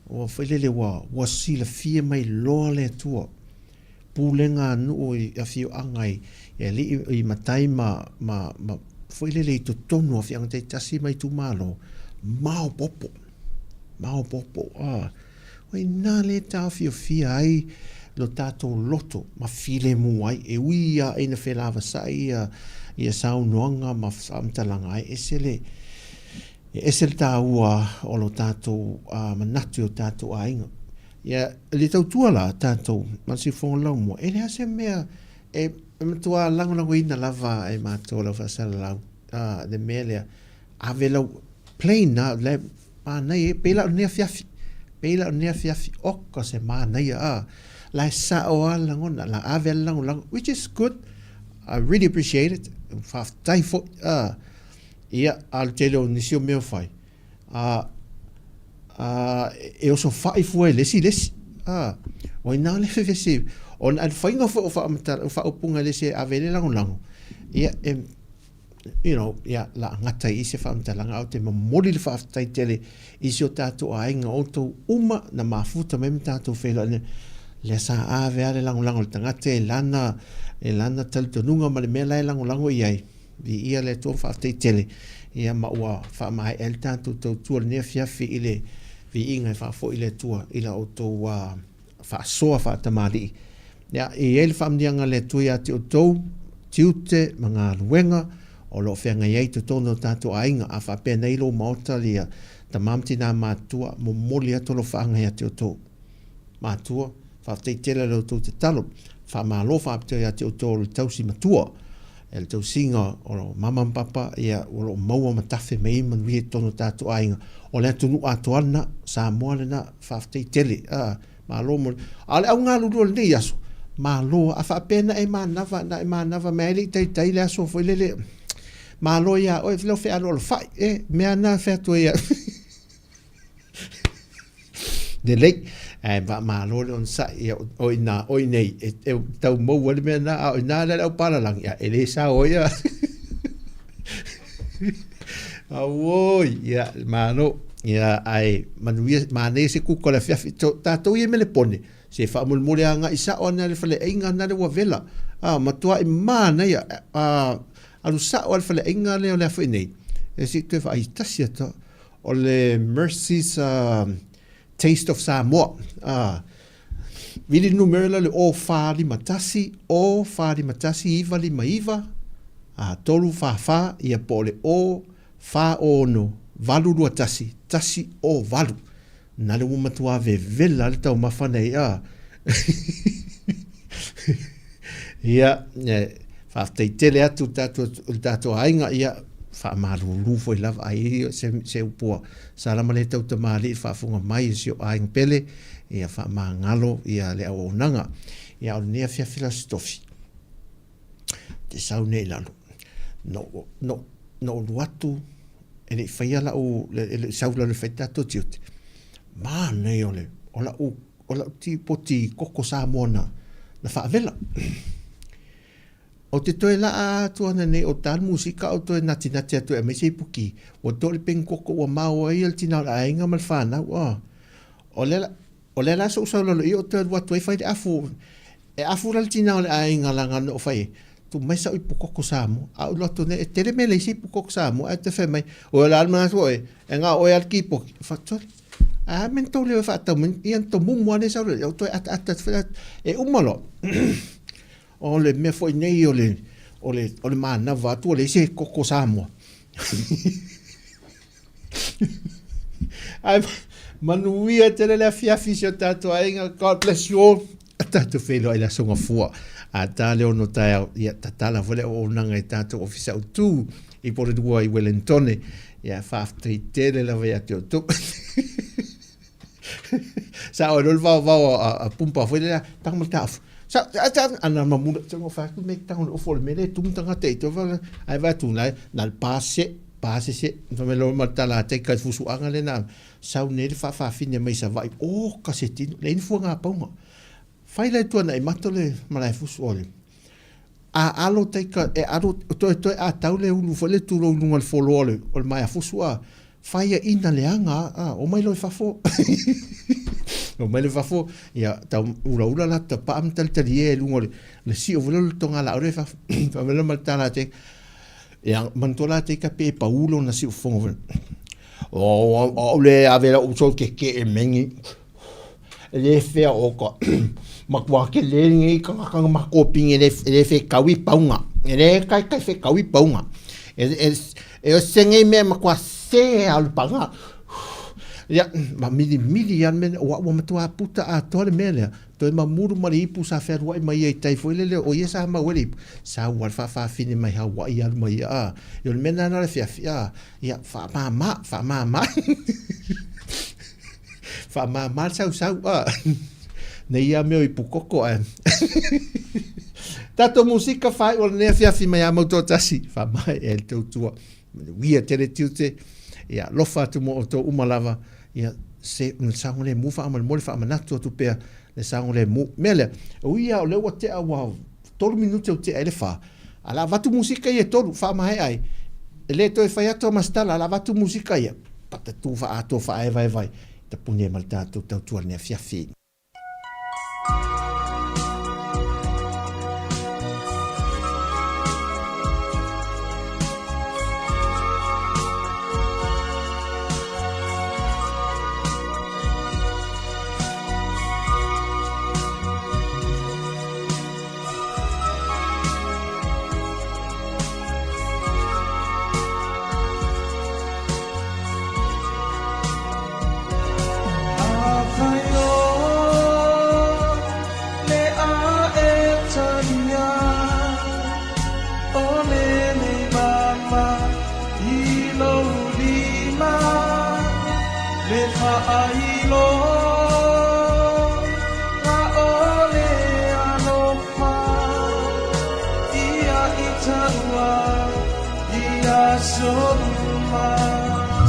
ua foi lele ua ua silafia mai loa le Atua pulega a nuu i afioaga i alii i matai ma ma ma foi lele i totonu o afioaga taitasi ma itumalo maopopo maopopo a O i ina lea e taofiofia ai lo tatou loto ma filemu ai, e ui lava ina felavasai ia, ia saunoaga ma faamatalaga, ae ese le, e ese le taua o lo tatou manatu i o tatou aiga. Ia, le tautua la tatou ma le siufofoga laumua, e leai se mea e, e matua lagolagoina lava e matou lau faasalalau, le mea lea, ave lau plane a le manaia e pei la o lenei afiafi pei la o lenei afiafi oka se manaia a la e sao a le lagona la ave a le lagolago which is good I really appreciate it faafetai foi a ia a o le tele o nisi o mea o fai a a e osofai fua e le isi i le isi a o ina le fevesi ona le faiga foi o faamatala o faaupuga e le isi e ave ai le lagolago ia e you know, ia, la gata i se faamatalaga, ae ou te momoli le faafetai tele i si o tatou aiga, outou uma na mafuta mai ma tatou feiloai, lea sa ave lava le lagolago i le tagata i lana, i lana talitonuga ma le mea la e lagolago i ai. Viia le Atua, faafetai tele, ia ma ua faamaea ai le tatou tautua i lenei afiafi i le viiga e faafoi le Atua i la outou faasoa faatamalii. Ia, e i ai le faamanuiaga a le Atua ia te outou, tiute ma galuega o lo o feagai ai i totonu o tatou aiga. A faapea nei lou maota lia, tama ma tinā matutua, momoli atu alofaaga ia te outou. Matua, faafetai tele i la outou tatalo. Faamalo faapitoa ia te outou o le tausi matua, e le tausiga o mama ma papa, ia, o lo o maua ma tafe mai ai manuia i totonu o tatou aiga. O le atunuu atoa lena, Samoa lena, faafetai tele. A, malo mo le... A o le augalulue o lenei aso, malo, a faapea na e manava, na e manava mai ai le i taitai le aso foi lele, malo ia oe, leo fealoalofai, e, mea na fai atu ai ia. Lelei, ae faamalo le onosai, ia, o ina, o inei, e, e tau maua le mea na, a o ina le au palalagi, ia, e le sao ai ia. Auoi, ia, malo, ia, ae manuia, manaia se kuka o le afiafi, to, tatou ia i Melepone, se faamolemole agai sao ana le faleaiga ana le ua vela, a, matuai manaia, a, alu sao a le faleaiga lea o le afa i nei, E si toe vaai tasi atu o le Mercy's Taste of Samoa. Vili numera la le o 451 o 451 959 3 4 4 ia po o le o 4 6 8 2 1 1 o 8. Na le ua matua vevela le taumafa nei a. Ia, faafetai tele atu tatou le tatou aiga, ia faamalulu foi lava ai se se upu a Salama le tautamalii i le faafofoga mai o si ou aiga pele, ia faamagalo ia le auaunaga. Ia o lenei afiafi la se tofi, te sau nei i lalo. No no no alu atu e le i faia lau e le i sau i lalo e fai tatou tiute, manaia o le o lau o lau tipoti koko Samoa na na faavela. Ou te toe laa atu ana nei o ta le musika ou toe natinati atu e aumai se ipuki, ua to le peni koko ua mao ai le tina o le aiga ma le fanau. Oh. O lea o lea la so'u sau lalo i o toe alu atu ai fai le afu. E afu la le tina o le aiga laga na ou fai ai, tuu mai sa'u ipu koko Samoa. A ou alu atu nei, e tele mea leai se ipu koko Samoa ae toe fai mai, oi o le a le manatu o oe, e na o oe lava le kipoti. Ou fai atu, sole, ae a mea na tou le o e faatau mai, ia na tomumu lava lea sau lea, ou toe ataata atu foi la, e uma loa. O le mea foi nei o le, o le, o le manava atu ua leai se koko Samoa. Ae manuia tele le afiafi si o tatou aiga. God bless you all. Tatou feiloai i le aso gafua. A ta le ono taeao, ia tatala foi le auaunaga i tatou ofisa autu i Porirua i Wellingtone. Ia faafetai tele lava ia te outou. Sa oe loa le vaovao a pumpa foi lea, tanga ma le taafu. Sa, sa, ana mamula, sa ngo whaku me tanga le ofo le mele, tumu tangata i tova, ai vai tu nai, na le pase, pase se, fa me lo ma tala te kai fusuanga le na, sau nei le whaawhawhine mai sa vai, o ka se tino, le ini fua ngā paunga. Whai lai tua na i mato le malae fusu o le. A alo taika, e alo, toe toe a tau le ulu foi le tulou i luga o le foloa o le, o le maea fusu a, whaia ina leaga a, omai loa i fafo. Omai loa i fafo, ia, tau ulaula la ta paa ma talitalie i luga o le, le sio foi le o le togalaau lea i fafo. Fai mai loa ma le tala a te, ia, manatua la taika pe pau lona siufofoga foi. O, au le ave lau uso ke ke e mengi. E le fea o ka matua ke le nei ka ka ma ko pinge le le fe kawi paunga. E le kai kai fe kawi paunga. E e e o se nei mea matua se alu panga. Ia, ma mili mili ia me ua ua matua puta atoa le mea lea. Toe mamulu ma le ipu sa fealuai mai ia i tai foi lele o ia sa mau ai le ipu. Sau lava le faafaafine mai Hawaii alu mai ia a. Ia o le mea lena o le afiafi a. Ia, faamama, faamama. Faamama le sausau a. Nei ia mea o ipu koko ae. Tatou musika whai o lenei afiafi mai a Mautoatasi. Whamai e le tautua. Manuia tele tiute. Ia, lofa atu mo outou uma lava. Ia, se, le saogalemu faamolemole faamanatu atu pea le saogalemu. Mea lea, ui ia o lea ua tea ua 3 minute ua tea ai le 4. A la avatu musika ia e 3 faamaea ai. E le toe fai atu a Masitala, a la avatu musika ia. Patatū faaatoa faaevaevae, tapuni ai ma le tatou tautua i lenei afiafi.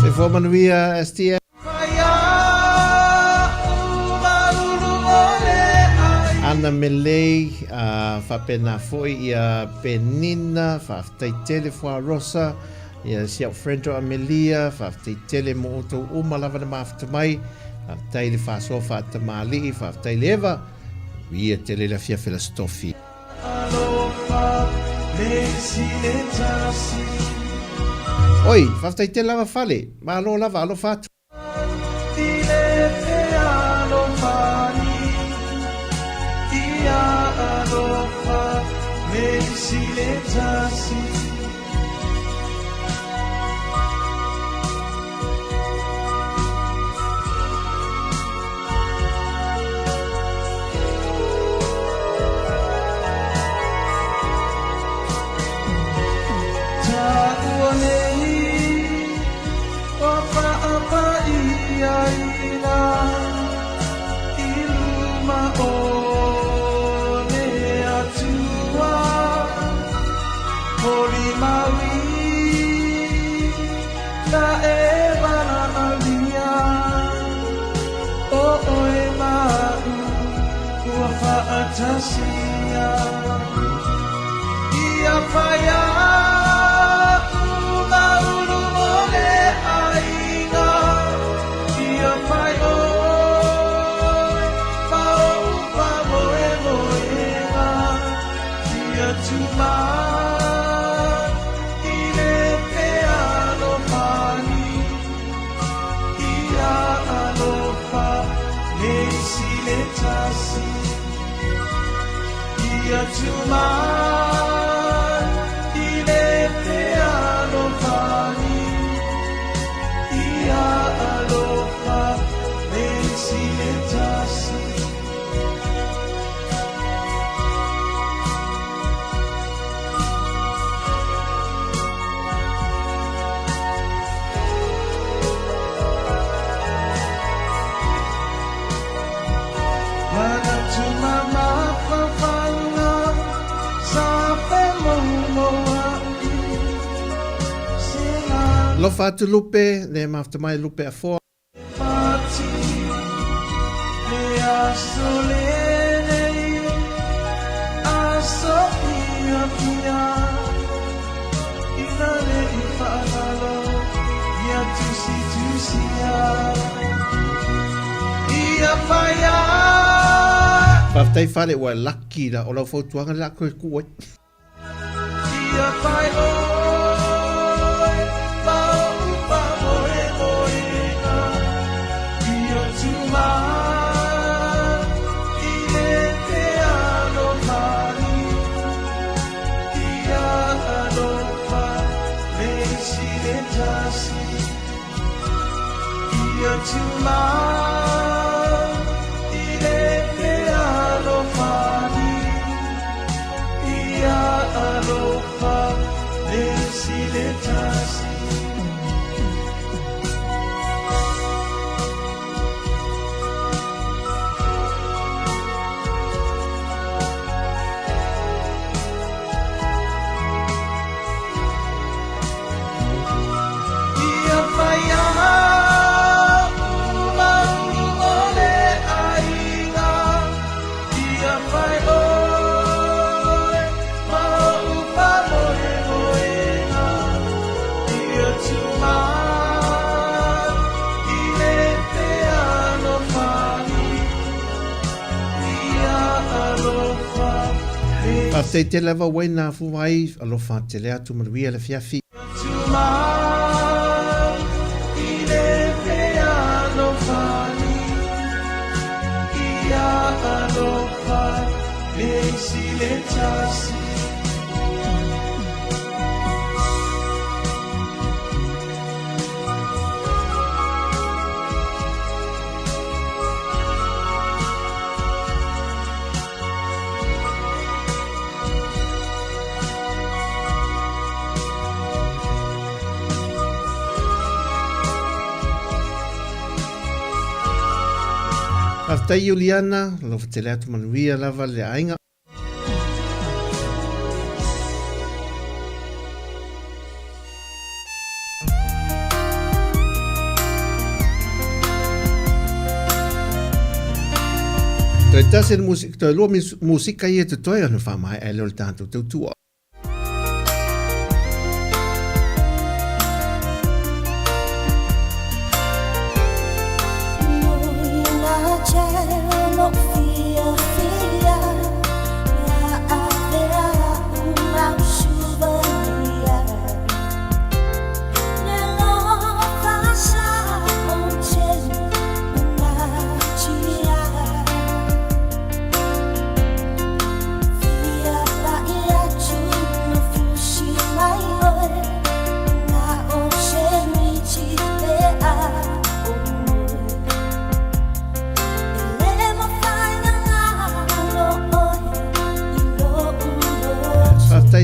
Soifua manuia STM. Ana Melei, uh, faapena foi ia Penina, faafetai tele Fua Rosa, ia si au friend o Amelia, faafetai tele mo outou uma lava na mafuta mai, faafetai le faasoa faatamalii, faafetai le Eva, Ia tele le afiafi la Stofi. Oi, faafetai tele lava Fale. Malo lava, alofa atu. Alofa atu Lupe, le mafuta mai Lupe Afoa. Faafetai Fale ua laki la o lau fautuaga le la koe ku ai. Faafetai tele lava Wayne Afuvai, alofa tele atu manuia le afiafi. Faafetai Iuliana, alofa tele atu manuia lava le aiga. Toe tasi le musika, toe lua musika ia totoe ona faamaea ai lea o le tatou tautua.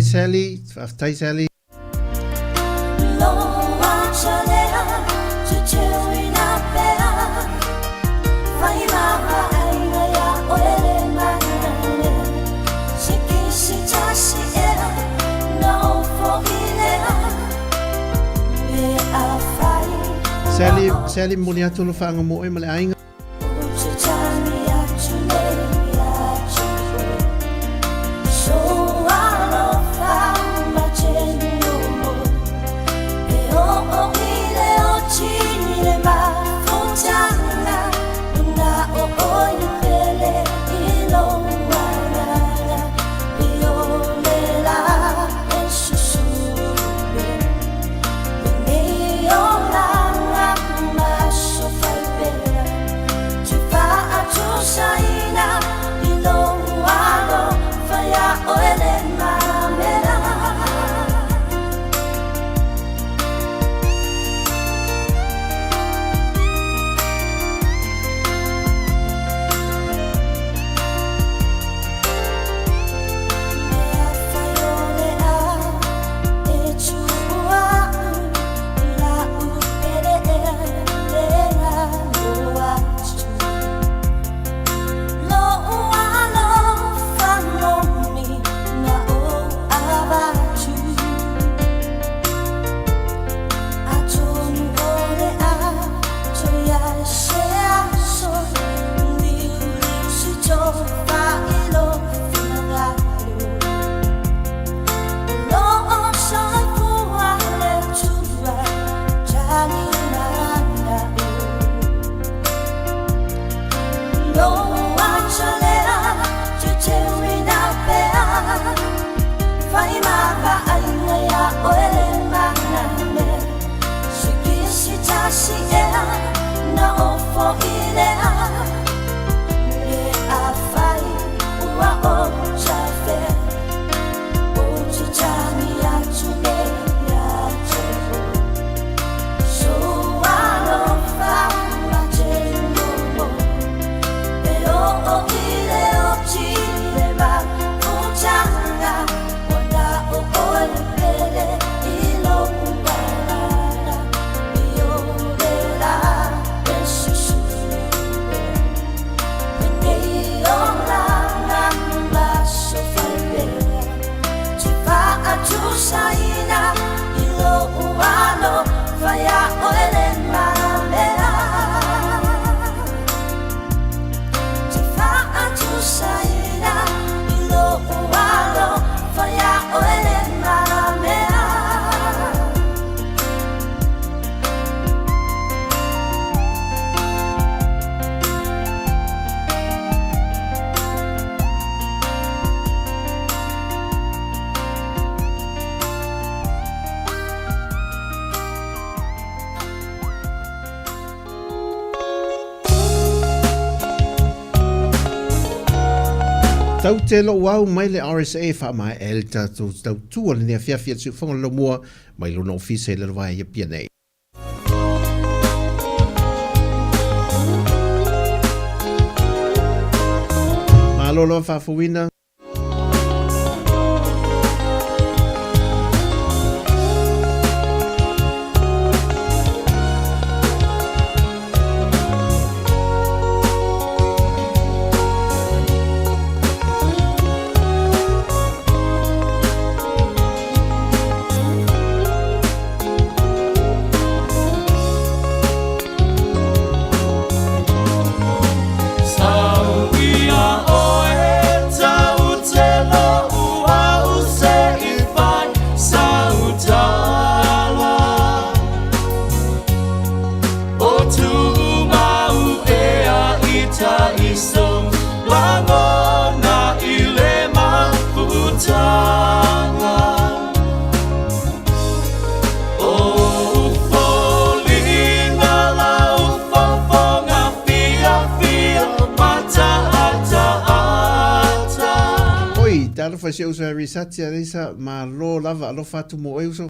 Faafetai Sally, faafetai Sally. Sally, Sally, momoli atu alofaga mo oe ma le aiga. Tau te lou au mai le RSA e faamaea ai le tatou tautua lenei afiafi a le Siufofoga o le Laumua mai lona ofisa i Lalovaea i Apia nei. Malo lava faafouina. Oi, talofa i si ou uso ia Risati Alisa, malo lava, alofa atu mo oe uso.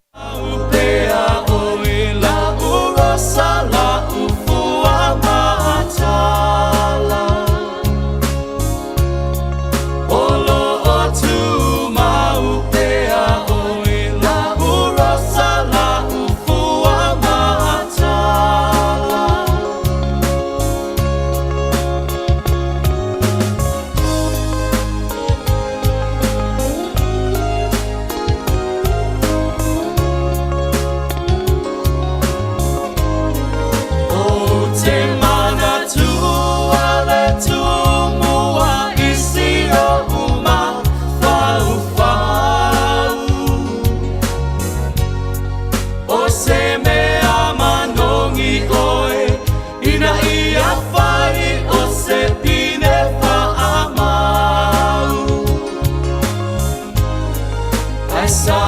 Sa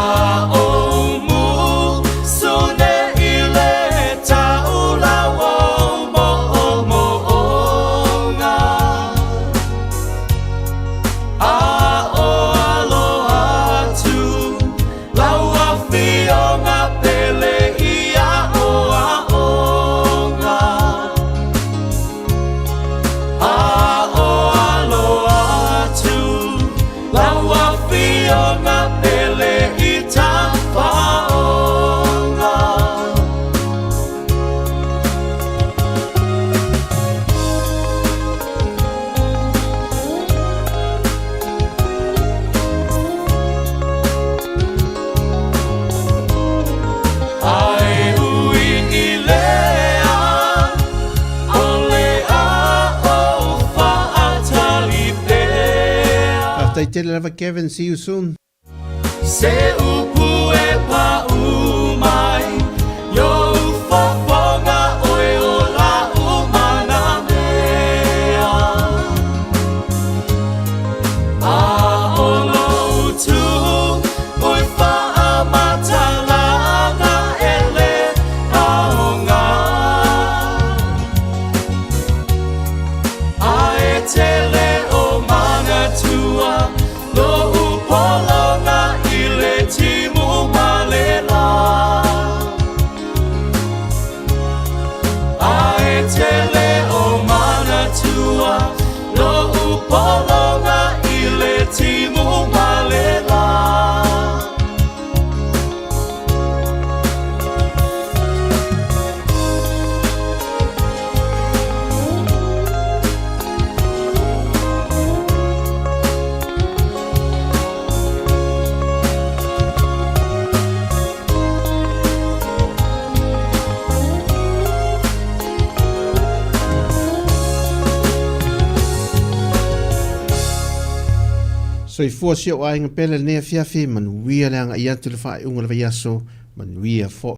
ou musu nei le taula o moomooga. A o alo atu lau afioga pele i aoaoga. A o alo atu lau afioga pele i tafaoga. Ae ui i lea, o le a ou faatali pea. Faafetai tele lava Kevin, see you soon. Se upu e paʻu mai, i ou fofoga ʻoe o laʻu manamea. A ʻo lou tu i faamatalaga e le aoga. Ae tele o manatua loʻu pologa i le timu ma le lā. Ae tele o manatua loʻu pologa i le timu ma le lā. Soifua si ou aiga pele i lenei afiafi, manuia le agai atu i le faaiuga o le vaiaso, manuia foi.